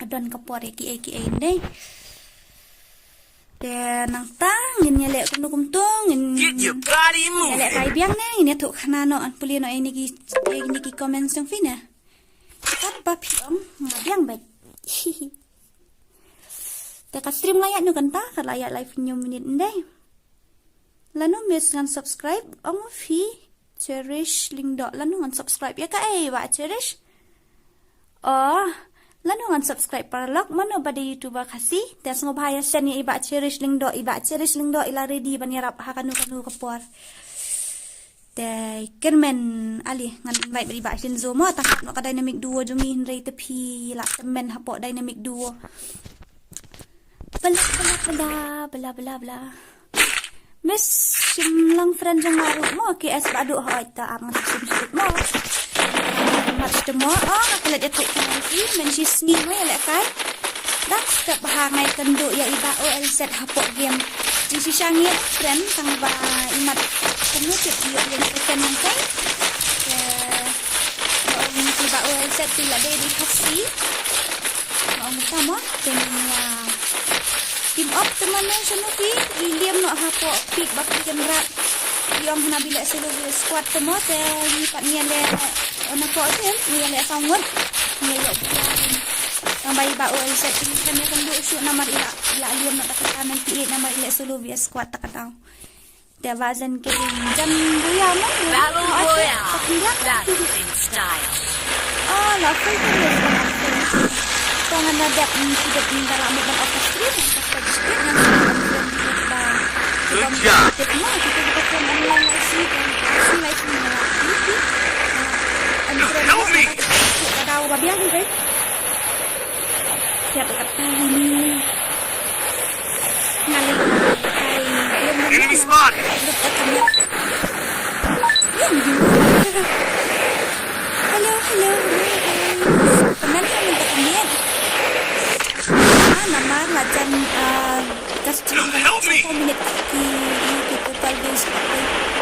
Ka don ka por ki ei ki ei ndei. Te nangta ngin ïa leh kumno kumto ngin ïa leh kai biang ne, ngin ïathuh khana noh, pule noh ïa ini ki, ïa ini ki comment jong phi ne. Kat ba phi ong nga biang bad. Te ka stream la ïaid nu kynta, ka la ïaid lai phew minit ndei. Lano miss ngan subscribe, ong phi Cherish Lyngdoh, lano ngan subscribe ïa kaei Bah Cherish? Oh, lano ngan subscribe Parallax, mano ba dei YouTuber Khasi? Te sngewbha ïa send ïa i Bah Cherish Lyngdoh, i Bah Cherish Lyngdoh i la ready ban ïarap ha kano kano ka por. Te kyrmen ale ngan invite bad i Bah Shinzo mo, tang hap noh ka dynamic duo jong ngi hynrei te phi la tymmen hapoh dynamic duo. Bla bla bla bla bla bla. Miss shim lang friend jong nga ruh mo, K S Bah Duh, hoi ta ap ngan shim shim mo. Mat te mo, oh nga klet ïa thik kan si men shi sngi mo ïa leh kai. Dak step ha ngai kynduh ïa i Bah O L Z hapoh game. Jingshisha ngi friend tang ba i mat kynduh tip ïa ïa second ngai kai. Ïa ong i Bah O L Z tu la dei dei Khasi. Ong ta mo. Te ngi ïa team up te mano shano phi, i liam noh hapoh peak ba phi kan rat. I ong hana ba i leh solo vs squad te mo, te ngi pat ngi ïa leh na poh te ngi ïa leh saw ngut. Ngi ïa ïoh bia. Tang ba i Bah O L Z te ngi kan ïa kynduh shuh namar i la, i la liam noh ta kata ninety eight namar i leh solo vs squad ta kata. Te ba jan ke jan buya mo. Battle Royale. Battle in style. Oh, la full finish. Ko ngan na dep ni ki dep ni dalam mo ban off stream. Good job. Mo kita kita kan online live stream dan asli live stream. Help me. Ka daw ba biang ni. Siap dekat kali ni. Enemy spot. Hello, hello, hello, guys. Teman kami tak lihat. Ah, nama lajan, ah, gas. Help me. Four minutes ki, ki total views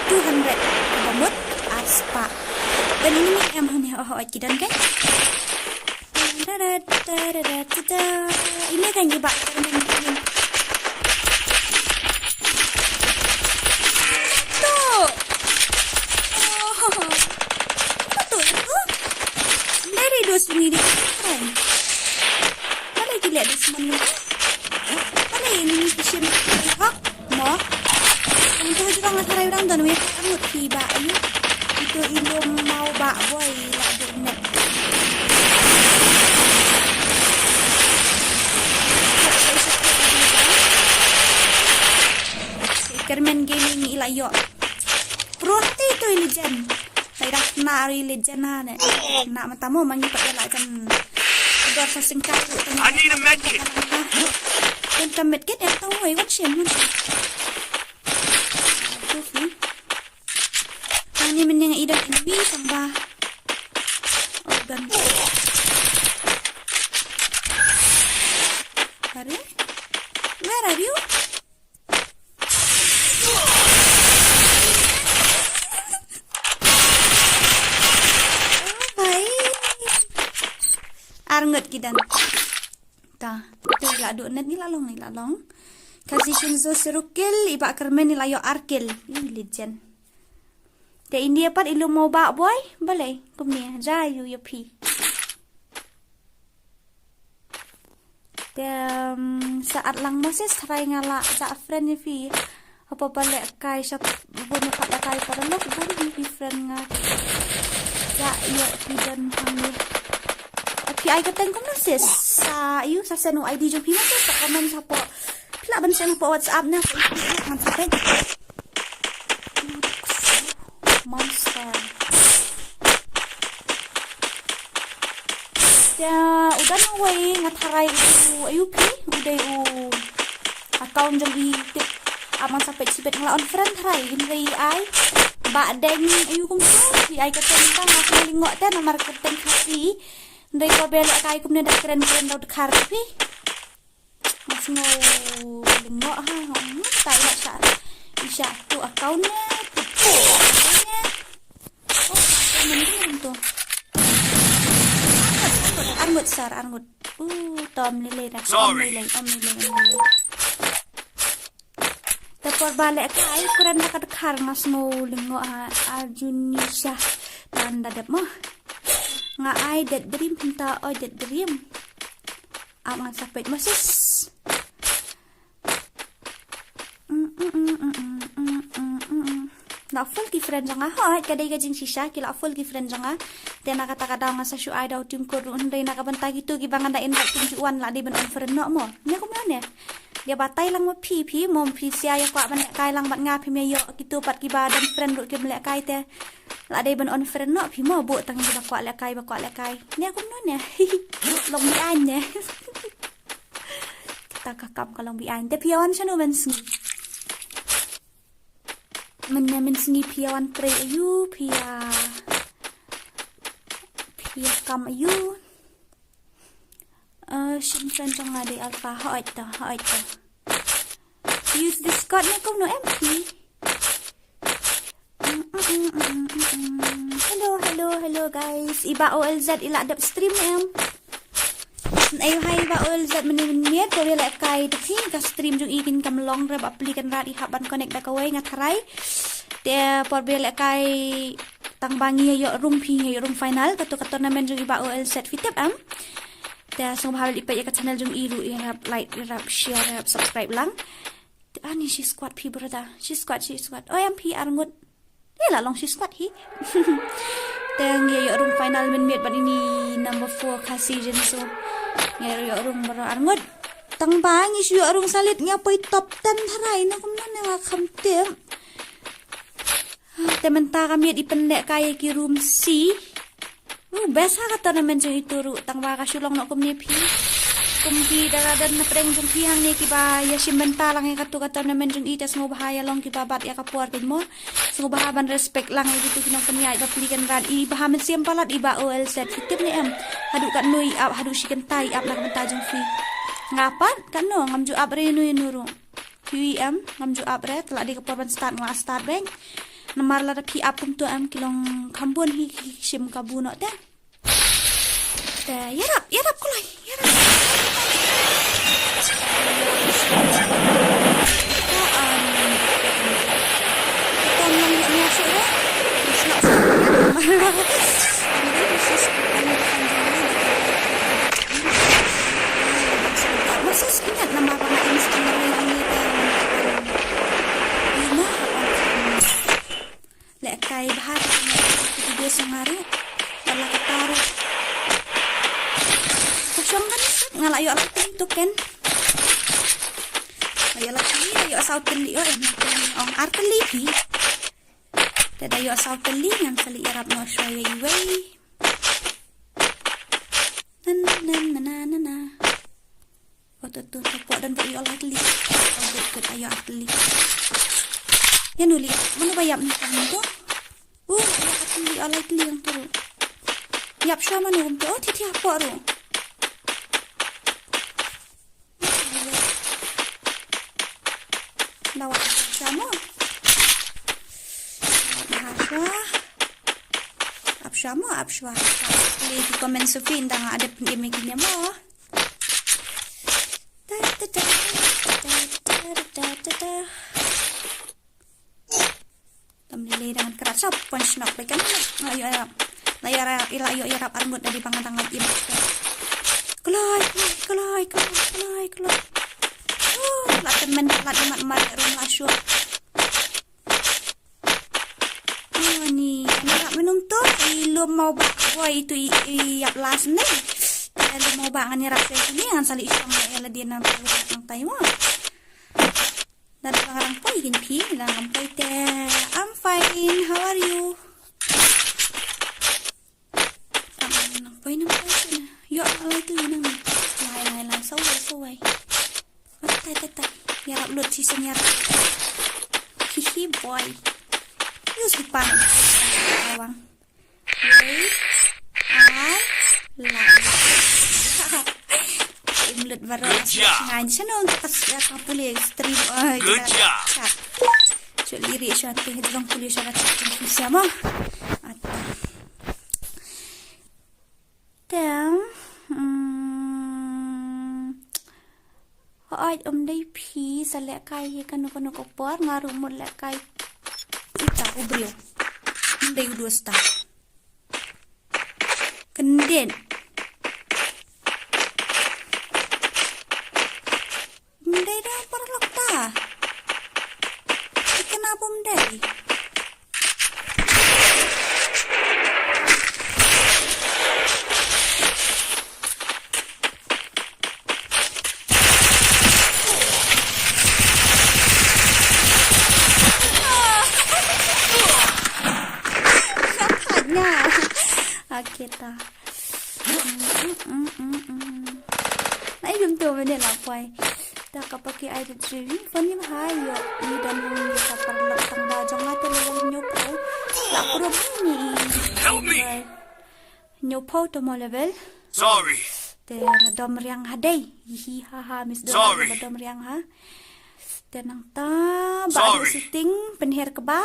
two hundred. Kebamut, ah, spa. Ban ini em hon ya oh oh kidan kan. Tarara, tarara, tata. Ini kan ni bak termen ini. Tu. Oh. Apa tu? Dari dos ini di. Mana gila dos mana? Mana ini ni kisim? Hak. Mo. Ang tu jurang na tarai orang don weh. Ang mut ki ba ayu. Itu ilum mau ba boy la do net. Kermen gaming ila yo. Pro te itu legend. Saya dah kena hari legend ah ne. Nak matamu mangi pak ila jan. Dor sa singkat. I need a med kit. Kan ka medkit ya tau wei wat shem. Terus ni. Ang ni men yang idak ini tambah. Oh, dan. Are? Where are you? Oh, bhai. Arngut kidan. Ta, tu ila do net ni la long ni la long. Kasi Shinzo Sirukil, iba kermen ni la yo arkil. Ih, legend. Te India pat ilu mau bak boy, balai, kumni, ja yu ya phi. Te, um, saat lang Moses, try nga la, sa friend ya phi. Apa balik kai, sap, bun ya pat kai, pada lok, bun, ya phi friend nga. Ja, ya phi dan kami. Phi ai ka teng kumno sis? Sa, ayu, sa send u I D jong phi na sis, sa comment sa po. Phi lah ban send po WhatsApp na, sa yu, man sa pek. Monster. Ya, udah na wei nga tharai u, ayu phi, udah u account jong i tip. Aman sa pek sibet nga la unfriend tharai, hynrei ai. Ba deng ayu kum tu, phi ai ka teng tang, aku lingok te, namar ka teng Khasi. Ndai ko bel kai kumne da kren kren da dkhar phi. Mas ngo lingok ha, ha, ta ila sha. Isha tu account ne, tu ne. Oh, tu mending tu. Arngut sar, arngut. Uh, tom lele da. Om lele, om lele, om lele. Te por ba leh kai kren da ka dkhar nga sngew lyngngoh ha Arjunisha. Tan da dep mo. Nga ai det dream, hynta oi det dream. Am nga sa peit mo sis. Mm, mm, mm. La full ki friend jong nga, hooid, ka dei ka jingshisha, ki la full ki friend jong nga. Te na kata ka daw nga sa shu ai da u tim code ruh, hynrei na ka bynta kito kiba ngan da invite kim ju wan, la dei ban unfriend noh mo. Nia kumno ne? Ïa batai lang ma phi, phi mo, phi sia ïa kwah ban lehkai lang bad nga, phi me ïoh kito pat kiba don friend ruh kim lehkai te. La dei ban unfriend noh phi mo, buh tang kiba kwah lehkai, ba kwah lehkai. Nia kumno ne? Long biang ne. Kata ka kam ka long biang. Te phi ïa wan shano mynsngi? Mynne mynsngi phi ïa wan trei aïu, phi ïa, phi ïa kam aïu. Eh, shin friend jong nga dei Alpha, hooid to, hooid to. Use Discord ne kumno em phi? Hello, hello, hello guys. I Bah O L Z i la dep stream em? Ayu hai Bah O L Z mynne mynmiet, por ba lehkai te phi ka stream jong i kin kam long re ba pli kan rat i hap ban connect da kawei nga tharai. Te por ba lehkai tang ba ngi ïoh rung phi ïoh rung final, kato ka tournament jong i Bah O L Z phi tip em? Te sngewbha leit peit ïa ka channel jong i ruh, ïarap like, ïarap share, ïarap subscribe lang. Te ani shi squad phi brother. Shi squad, shi squad. Oi em phi arngut. Ïa la long shi squad hi. Te ngi ïoh rung final mynmiet bad ini number four Khasi Jinso. Ngi ïoh rung baroh arngut. Tang ba ngi shu ïoh rung salit ngi poi top ten tharai na kumno ne nga kham tip. Te mynta ka miet i pynlehkai ïa ki room C. Uh, best ha ka tournament jong itu ruh, tang ba ka shu long noh kumne phi. Kum ki da ka don na pdeng jong phi hangne kiba ïa shim bynta lang ïa katu ka tournament jong i, te sngewbha ïa long kiba bat ïa ka por kin mo. Sngewbha ban respect lang ïa kitu ki nongpynïaid ba pli kan rat, i bha mynsiem palat i Bah O L Z, phi tip ne em? Haduh katno i ap, haduh shi kynta i ap na ka bynta jong phi. Nga pat katno ngam ju ap re ïano ïano ruh. Phi em, ngam ju ap re, te la dei ka por ban start nga la start beit. Namar lada phi ap kumto em ki long kham bun hi ki shim kabu noh te. Te ïarap, ïarap kloi, ïarap. Te, um, tom lang ïa ïa shuh re. Shuh, shuh. Moses ingat nama ba nga instant na ring ang ni te. Ina. Lehkai bha te video song aru. Wala kata aru. Kosong kan nga la ïoh la teli token. La ïoh la teli, la ïoh saw teli, ïoh ong ar teli phi. Te da ïoh saw teli ngan sa leit ïarap noh shuwa ïa iwei. Na na na na na na. Oh, tu tu tu pok don ba ïoh la teli. Oh, good good, ïoh la teli. Ïa nu li, mano ba ïap ni tang tu? Uh, ïoh la teli, ïoh la teli yang tu. Ïap shuwa mano tu? Oh, ti ti pok tu. Dawa ap shuwa mo. Ap shuwa. Ap shuwa mo, ap shuwa. Please comment Sophie, nda nga ada pyndim ïa kine mo. Ta ta ta ta ta ta ta ta. Tam lei lei dang krat sop pon shnok beken. Ayo ayo. La ïa ra ila ïa ïa rap armut da dei ba nga dang im. Kloi kloi kloi kloi kloi kloi. Oh, la temen la temen mar rum la shuh. Oh, ni, ni rap menum tu i lum mau bak boy tu i, i ïap las ni. Ïa lum mau bak ngan ïa rap shuh sini ngan sa leit shong ïa la dien nang tu nang tai mo. Nda dang rang poi kin phi, nda rang poi te. I'm fine. How are you? Nang poi, nang poi te na. Ïoh, lai te nang. Lai lai lai, sawai sawai. Oh, tai tai tai. Ïarap lut shisien ïarap. Hihi boy. Use the pan. Bawang. Wei. Ar. Lai. Im lut baroh. Good job. Ngan shanong ka kas ya ka pule stream. Oh, good job. Chat. Chat liri shanti jong pule shanti. Siamo. Ata. Te, mm, hooid, ym dei phi sa lehkai hi kano kano ka por, nga ruh mut lehkai. Ita u briew. Ym dei u dosta. Kyndit. Ym dei da paralok ta. Ikan apa ym dei? Nga. Okay ta. Na i dum tu mene la poi. Ta ka paki ai de tri. Funny ba hai yo. I don hang yo ka paralok tang ba jong nga te level hynñiew phew. La prup ni. Help me. Hynñiew phew to mo level. Sorry. Te na dom riang ha dei. Hi ha ha, miss dom. Sorry. Ba dom riang ha. Te nangta ba. Sorry. Setting pynher kaba.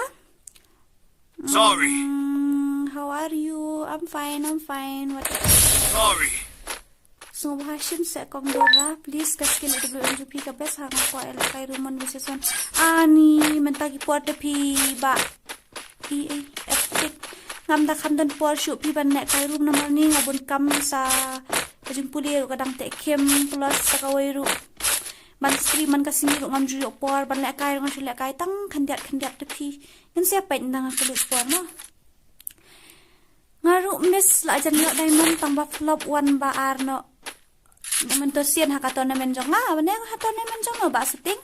Sorry. Mm, how are you? I'm fine, I'm fine. What? Sorry. Sngewbha shim seh kong Dora, please ka skill W M G P ka best ha nga kwah lehkai ruh mon versus one. Ani mynta ki por te phi ba. I, i, epic. Ngam da kham don por shuh phi ban lehkai ruh namar ni nga bun kam sa ka jingpule ruh ka dang teh khim plus sa kawei ruh. Ban stream man ka sngi ruh ngam ju ïoh por ban lehkai ruh ngam ju lehkai tang khyndiat khyndiat te phi. Ngin sa peit nda nga kyllut por mo. Nga ruh miss la jan ïoh diamond tang ba flop one ba ar noh. Mynta sien ha ka tournament jong nga, ba ne ha tournament jong nga ba setting.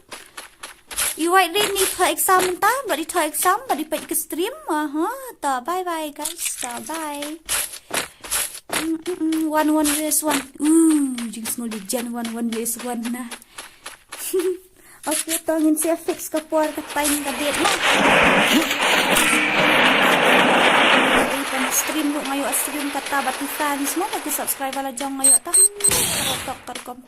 I wait ri ni thoh exam mynta, ba di thoh exam, ba di peit ka stream. Aha, ta bye bye guys, ta bye. Mm, mm, mm, one one versus one. Uh, jingsngew legend one one versus one na. Okay, to ngin sa fix ka por ka time ka date mo. Stream ruh nga ïoh stream kata ba ki fans mo ba ki subscriber la jong nga ïoh tang. Tok ka rukom.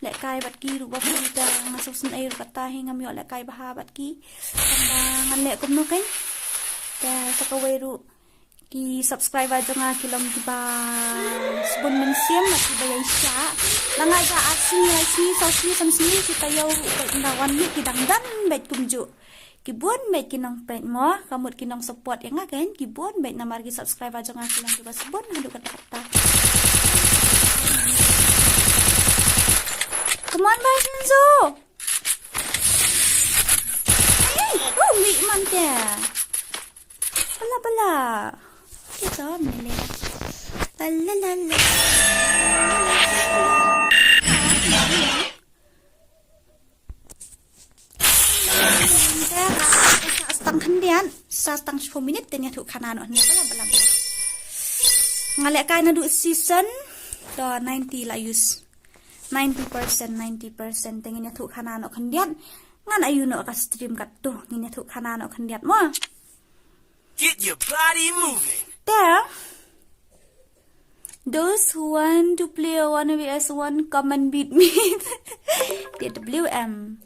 Lehkai bad ki ruh ba phi ta nga sngewsynei ruh kata hi ngam ïoh lehkai bha bad ki. Tang ba ngan leh kumno kein. Te sa kawei ruh ki subscriber jong nga ki long kiba sbun mynsiem bad kiba ïaishah. Lada nga ïa ar sngi, lai sngi, saw sngi, san sngi, ki taïew ruh bad ynda wan ïa ki dang dang bad kumjuh. Ki bun bad ki nongpeit mo, ka mut ki nongsupport ïa nga kan, ki bun bad namar ki subscriber jong nga ki long kiba sbun haduh katta katta. Come on, bye, Shinzo. Hey, oh, wait, man, there. Bala, bala. Kita mele. La, la, la, la. Sa stang khyndiat, sa stang shiphew minit, te ngi ïathuh khana noh, bala, bala, bala. Nga lehkai naduh season, to ninety la use. Ninety percent, ninety percent, te ngin ïathuh khana noh khyndiat. Ngan ïoh noh ka stream katto, ngin ïathuh khana noh khyndiat mo. Get your body moving. Te, those who want to play one V S one, come and beat me. T W M.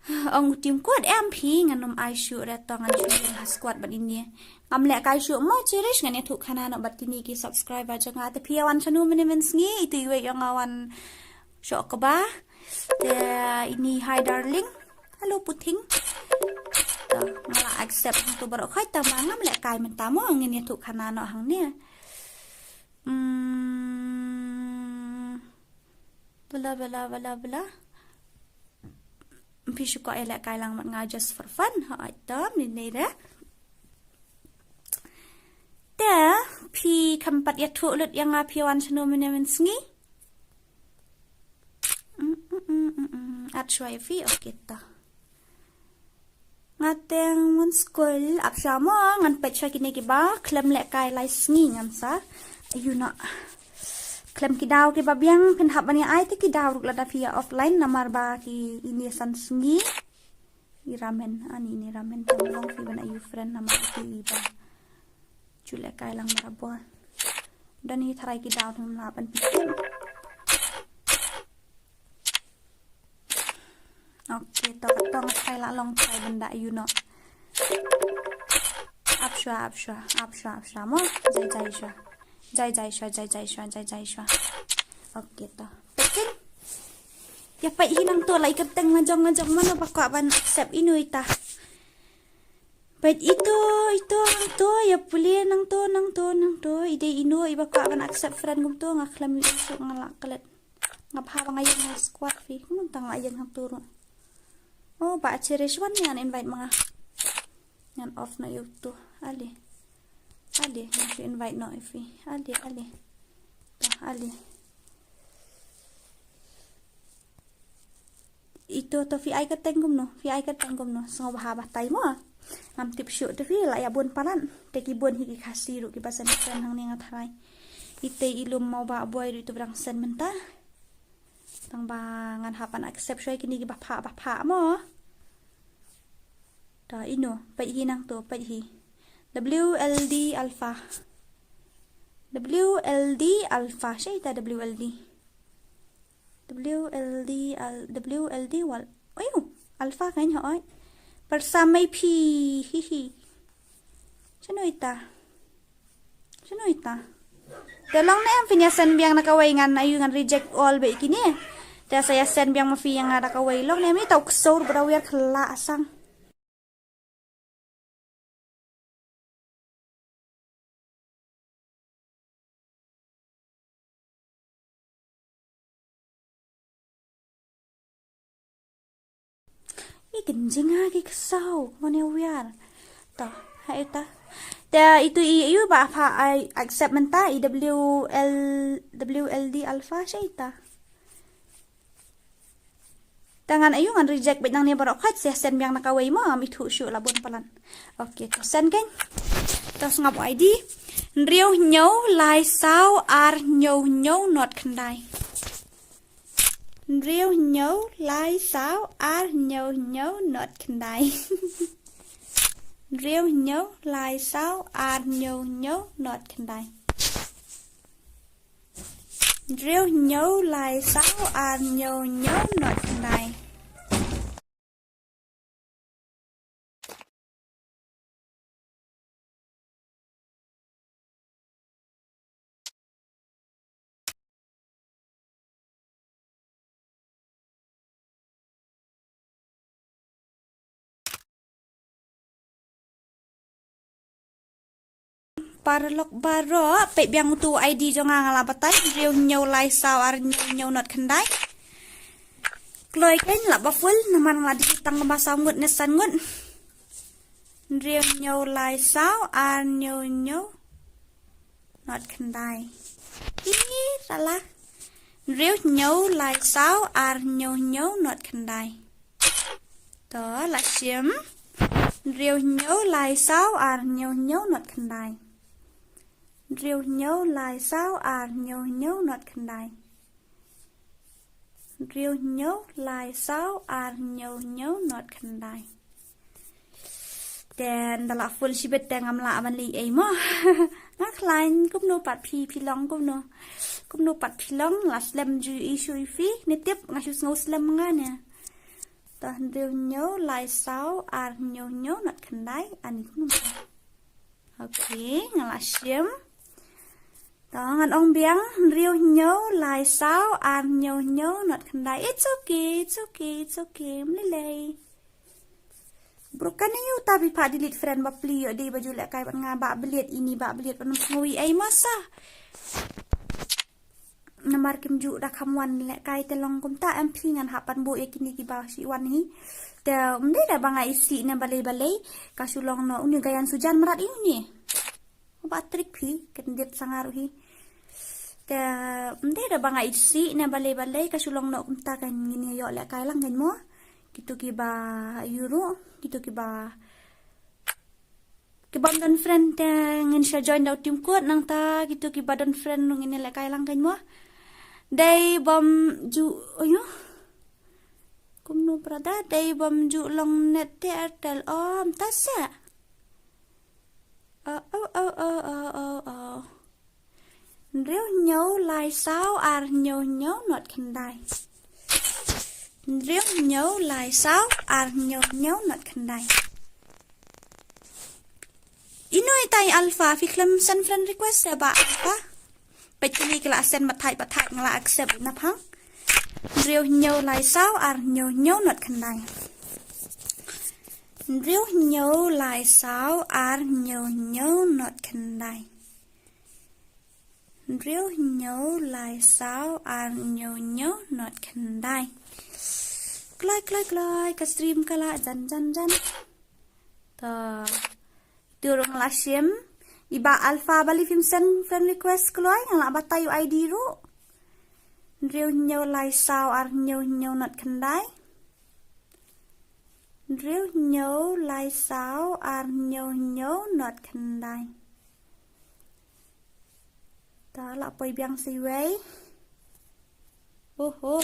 Ong u Tim, kwah em phi, ngan ym ai shuh re, to ngan shu ïeng ha squad bad ine. Ngam lehkai shuh mo, Cherish, ngan ïathuh khana noh bad kine ki subscriber jong nga. Te phi ïa wan shano mynne mynsngi, itu iwei ïa nga wan shoh kba. Te ini, hi darling. Hello Puting. Te nga la accept hangto baroh khoit, te ma ngam lehkai mynta mo, ngin ïathuh khana noh hangne. Hmm. Bla, bla, bla, bla. Phi shu kwah ïalehkai lang bad nga just for fun. Hooid, to mynne re. Te phi kham pat ïathuh lut ïa nga, phi wan shano mynne mynsngi. Mm, mm, mm, mm, mm. At shuwa ïa phi, okay to. Nga teng mon skul, ap shuwa mo, ngan peit shuwa kine kiba khlem lehkai lai sngi, ngan sa ïoh noh. Khlem ki daw kiba biang, phin hap ban ïa ai te ki daw ruh lada phi ïa offline, namar ba ki ine san sngi. I Ramen, ani ine Ramen, te long phi ban ïa friend namar ki iba. Ju lehkai lang barabor. Don hi tharai ki daw, te ngam lah ban pynthut. Okay, to, to nga tharai la long tharai ban da ïoh noh. Ap shuwa, ap shuwa, ap shuwa, ap shuwa mo. Jai jai shuwa. Jai jai shuwa, jai jai shuwa, jai jai shuwa. Okay, to. Peit keiñ. Ïa peit hi nangto, la i kyrteng la jong la jong, mano ba kwah ban accept, ino ita. Peit ito, ito, nangto, ïa pule nangto, nangto, nangto. I dei ino iba kwah ban accept friend kumto, nga khlem ïohi shuh, nga la klet. Nga bha ba nga ïeng ha squad phi. Kumno tang la ïeng hangto ruh. Oh, Bah Cherish, wan ngan invite ma nga. Ngan off noh ïa uto. Ale. Ale, ngan shu invite noh ïa phi. Ale, ale. To, ale. Ito to, phi ai kyrteng kumno, phi ai kyrteng kumno, sngewbha batai mo. Ngam tip shuh te phi la ïa bun palat. Te ki bun hi ki Khasi ruh kiba send friend hangne, nga tharai. Ite i lum Mawbah Boi ruh ito ba dang send mynta. Tang ba ngan hap ban accept shuwa kine kiba phah ba phah mo. To ino, peit hi nangto, peit hi. W L D Alpha. W L D Alpha, shaei ita W L D. W L D Al-, W L D Wal-, ayu, Alpha keiñ, hooid. Pyrsa mei phi, hi hi. Shano ita? Shano ita? Te long ne em phin ïa send biang na kawei, ngan ayu, ngan reject all beit kine. Te sa ïa send biang ma phi ïa nga na kawei, long ne em? Ita u ksew ba da wiar khla asang. I kynjing ha ki ksaw, mane wiar. To, ha ita. Te itu i, i ba pha ai accept mynta, i W L, W L D Alpha, shaei ita. Te ngan ayu, ngan reject beit nangne baroh khoit, sa send biang na kawei mo, ngam ithuh shuh, la bun palat. Okay, to send keiñ. To sngap I D. Hynriew hynñiew lai saw ar hynñiew hynñiew not khyndai. Hynriew hynñiew lai saw ar hynñiew hynñiew not khyndai. Hynriew hynñiew lai saw ar hynñiew hynñiew not khyndai. Hynriew hynñiew lai saw ar hynñiew hynñiew not khyndai. Paralok baroh, peit biang utu ID jong nga, nga la batai, hynriew hynñiew lai saw ar hynñiew hynñiew not khyndai. Kloi kein la ba full, namar nga la delete tang kumba saw ngut ne san ngut. Hynriew hynñiew lai saw ar hynñiew hynñiew not khyndai. Ih, salah. Hynriew hynñiew lai saw ar hynñiew hynñiew not khyndai. To, la shim. Hynriew hynñiew lai saw ar hynñiew hynñiew not khyndai. Hynriew hynñiew lai saw ar hynñiew hynñiew not khyndai. Hynriew hynñiew lai saw ar hynñiew hynñiew not khyndai. Te ynda la full shibit te ngam lah ban leh ei mo. Nga khlaiñ kumno pat phi, phi long kumno. Kumno pat phi long, la slem ju i shu i phi, ne tip nga shu sngew slem nga ne. To hynriew hynñiew lai saw ar hynñiew hynñiew not khyndai, ani kumno. Okay, nga la shim. To ngan ong biang, hynriew hynñiew lai saw ar hynñiew hynñiew not khyndai. It's okay, it's okay, it's okay. Ym lei lei. Bro, kane ïa uta phi phah delete friend bapli, ïoh dei ba ju lehkai bad nga, bah Bliat, ini bah Bliat, ban ym sngew ei ei masa. Namar kim ju da kham wan lehkai, te long kumta em phi, ngan hap ban buh ïa kine kiba shu wan hi. Te ym dei da ba nga isih ne balei balei, ka shu long noh uni Gayan Sujan mrad ïa uni. Ba trick phi, kyndit sa nga ruh hi. Te ym dei da ba nga isih ne balei balei, ka shu long noh kumta, kan ngin ïa ïoh lehkai lang kan mo. Kitu kiba ïu ruh, kitu kiba, kibym don friend te ngin sa join da u team kot, nangta kitu kiba don friend ruh ngin ïa lehkai lang kan mo. Dei bym ju, ayo. Kumno brother, dei bym ju long net te Airtel, om ta sa. Oh, oh, oh, oh, oh, oh, oh. Hynriew hynñiew lai saw ar hynñiew hynñiew not khyndai. Hynriew hynñiew lai saw ar hynñiew hynñiew not khyndai. Ino itai Alpha, phi khlem send friend request ïa bah Alpha. Peit kine ki la send batai batai, nga la accept na phang. Hynriew hynñiew lai saw ar hynñiew hynñiew not khyndai. Hynriew hynñiew lai saw ar hynñiew hynñiew not khyndai. Hynriew hynñiew lai saw ar hynñiew hynñiew not khyndai. Kloi kloi kloi, ka stream ka la jan jan jan. To. Itu ruh nga la shim. I bah Alpha, balei phim send friend request kloi, nga la batai u ID ruh. Hynriew hynñiew lai saw ar hynñiew hynñiew not khyndai. Hynriew hynñiew lai saw ar hynñiew hynñiew not khyndai. Ta la poi biang sa iwei. Oho.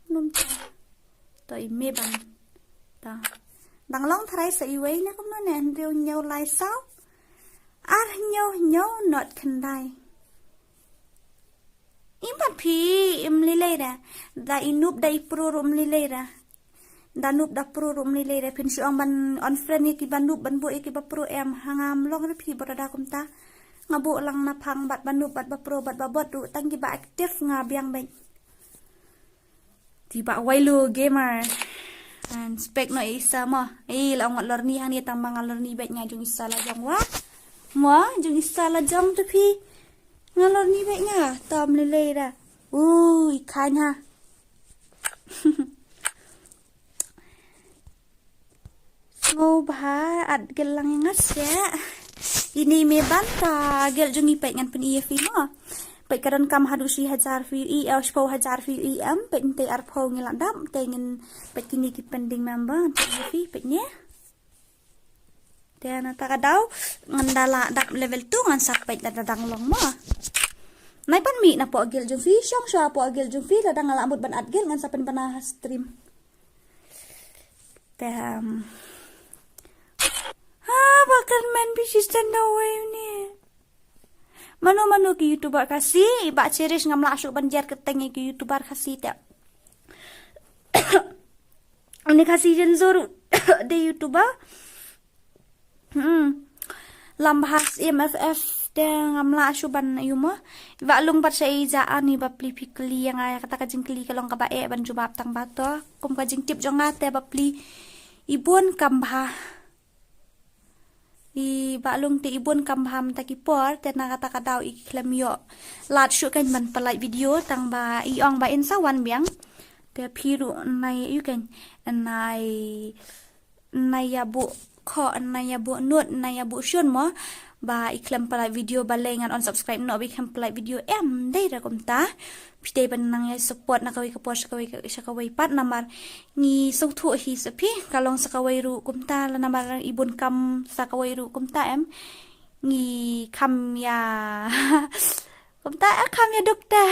Num ta. To i me ban. Ta. Dang long tharai sa iwei ne kumno ne, hynriew hynñiew lai saw ar hynñiew hynñiew not khyndai. Im pat phi, im lei lei da. Da i noob da i pro ruh im lei lei da. Da noob da pro ruh im lei lei da. Phin shu ong ban unfriend ïa kiba noob, ban buh ïa kiba pro em. Ha ngam long re phi brother kumta. Nga buh lang na phang bad ba noob bad ba pro bad ba bot ruh, tang kiba active nga biang beit. Te i bah Wailo Gamer. An spek noh ïa i sa mo. Ei, la ong wat lorni hangne, tang ba nga lorni beit nga jong i sa la jong wa. Mo, jong i sa la jong te phi. Nga lorni beit nga, tam lei lei da. Ui, khain ha. Sngewbha at gel lang ïa nga seh. Ini me ban ta gel jong i, peit ngan pyni ïa phi mo. Peit ka donkam haduh shi hajar phi ïohi, eh, shiphew hajar phi ïohi em, peit mynta arphew ngi la dap, te ngin peit kine ki pending member, peit ïa phi, peit ne. Te na ta ka daw ngan da la dap level two ngan sa peit lada dang long mo. Nai pan mih na poh gel jong phi, shong shuwa poh gel jong phi, lada nga la mut ban at gel ngan sa pynbna ha stream. Te, um, ha, ba kyrmen phi shisien da wei une. Mano mano ki YouTuber Khasi, i bah Cherish ngam lah shuh ban jer kyrteng ïa ki YouTuber Khasi te. Une Khasi Jenzor de YouTuber. Hmm. Lambhas M F F te ngam lah shuh ban ïu mo. Bah Lung pat sha i ja ani bapli phi kylli ïa nga, ïa kata ka jingkylli ka long kaba eh ban jubab tang ba to. Kum ka jingtip jong nga te bapli i bun kam bha. I ba long te i bun kam bha mynta ki por, te na kata ka daw i khlem ïoh lad shuh kan ban pynlait video, tang ba i ong ba in sa wan biang. Te phi ruh nai ïa kan, nai, nai ïa buh kho, nai ïa buh nud, nai ïa buh shun mo. Ba i khlem pynlait video, balei ngan unsubscribe noh ba i khlem pynlait video em, dei re kumta. Phi dei ban nang ïa support na kawei ka por sha kawei ka, sha kawei pat namar ngi sngewthuh hi sa phi, ka long sa kawei ruh kumta, la namar i bun kam sa kawei ruh kumta em. Ngi kham ïa kumta, eh, kham ïa duk te.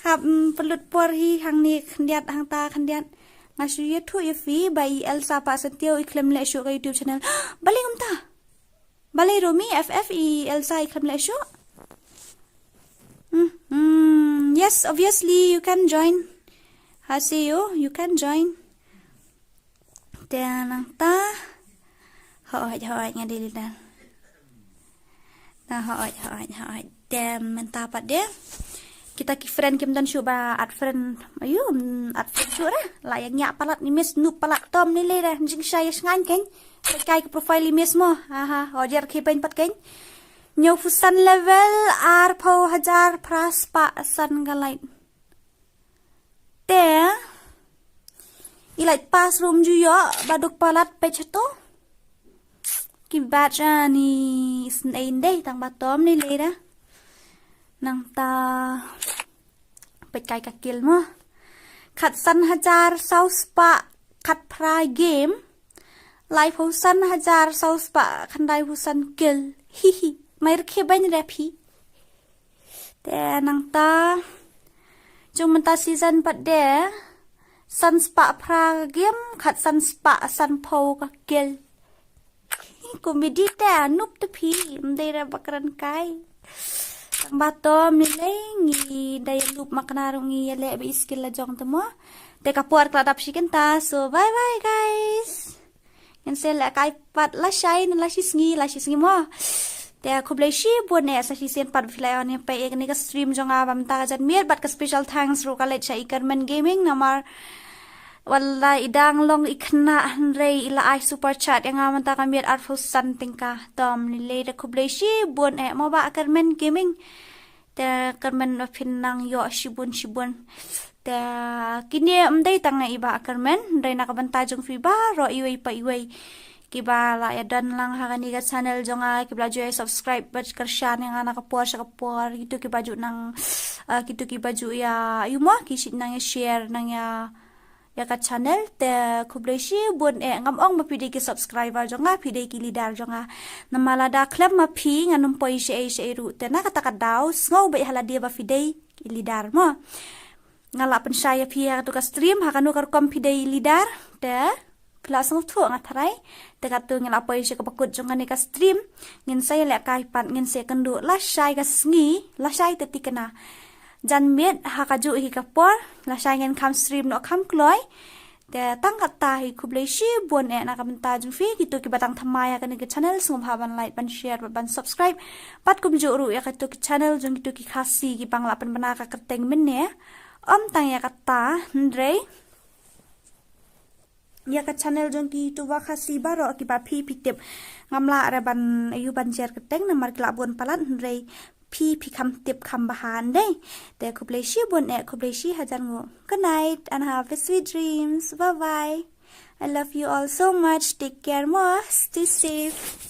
Hap, mm, pynlut por hi, hangne khyndiat, hangta khyndiat. Nga shu ïathuh ïa phi ba i Elsa Paksyntiew i khlem leh shuh ka YouTube channel. Balei kumta? Balei Romi F F, i Elsa i khlem leh shuh? Hmm, hmm, yes, obviously you can join. Ha, see you, you can join. Te nangta. Hooid, hooid, nga dei leader. Na, hooid, hooid, hooid. Te mynta pat de. Kita ki friend kim don shuh ba add friend. Ayu, mm, add friend shuh re. La ïa ngiah palat ni miss, noob palat, tom ni le re. Jingshai ïa sngaiñ kan. Kai ka profile i miss mo. Aha, hooid, ïa ki pain pat kan. Hynñiewphew san level, arphew hajar phra spah san ka light. Te i lait pass ruh ym ju ïoh, ba duk palat peit hato. Ki batch ani isynei ndei, tang ba tom ni lei da. Nangta peit kai ka kill mo. Khatsan hajar saw spah khatphra game. Laiphew san hajar saw spah khyndaiphew san kill. Hihi. Mai rkhe ban rep hi. Te nangta jong mynta season pat de, san spah phra ka game, khatsan spah sanphew ka kill. Comedy te, noob te phi, ym dei re ba kren kai. Tang ba tom ni lei, ngi dei noob, ma kane ruh ngi ïa leh ba i skill la jong te mo. Te ka por ka la dap shi kynta, so bye bye guys. Ngin sa lehkai pat lashai na la shi sngi, la shi sngi mo. Te khublei shibun eh sa shisien pat ba phi la ïa peit ïa kane ka stream jong nga ba mynta ka janmiet, bad ka special thanks ruh ka leit sha i Kermen Gaming namar wat la i dang long i khynnah hynrei i la ai super chat ïa nga mynta ka miet arphew san tyngka. Tom ni lei, te khublei shibun eh mo Bah Kermen Gaming. Te kyrmen ba phin nang ïoh shibun shibun. Te kine ym dei tang na i Bah Kermen, hynrei na ka bynta jong phi baroh iwei pa iwei kiba la ïa don lang ha kane ka channel jong nga, kiba la ju ïa subscribe bad kyrshan ïa nga na ka por sha ka por, kito kiba ju nang, ah, kito kiba ju ïa, ïa mo, ki shit nang ïa share, nang ïa ïa ka channel, te khublei shibun eh. Ngam ong ba phi dei ki subscriber jong nga, phi dei ki leader jong nga. Namar lada khlem ma phi ngan ym poi shaei shaei ruh. Te na kata ka daw sngew beit ha lade ba phi dei ki leader mo. Nga la pynshai ïa phi ha katu ka stream, ha kano ka rukom phi dei leader. Te phi la sngewthuh nga tharai. Te katu ngi la poi sha kaba kut jong kane ka stream. Ngin sa ïa lehkai pat, ngin sa ïa kynduh lashai ka sngi, lashai te tikna. Janmiet ha kajuh hi ka por, lashai ngin kham stream noh kham kloi. Te tang kata hi, khublei shibun eh na ka bynta jong phi, kito kiba tang thymmai ha kane ka channel, sngewbha ban like, ban share, bad ban subscribe. Bad kumjuh ruh ïa kito ki channel jong kito ki Khasi kiba nga la pynbna ka kyrteng mynne. Ym tang ïa kata, hynrei ïa ka channel jong ki YouTuber Khasi baroh kiba phi phi tip. Ngam lah re ban ïa ban share kyrteng namar ki la bun palat, hynrei phi phi kham tip kham bha ndei. Te khublei shibun eh, khublei shi hajar nguh. Good night and have a sweet dreams. Bye bye. I love you all so much. Take care mo. Stay safe.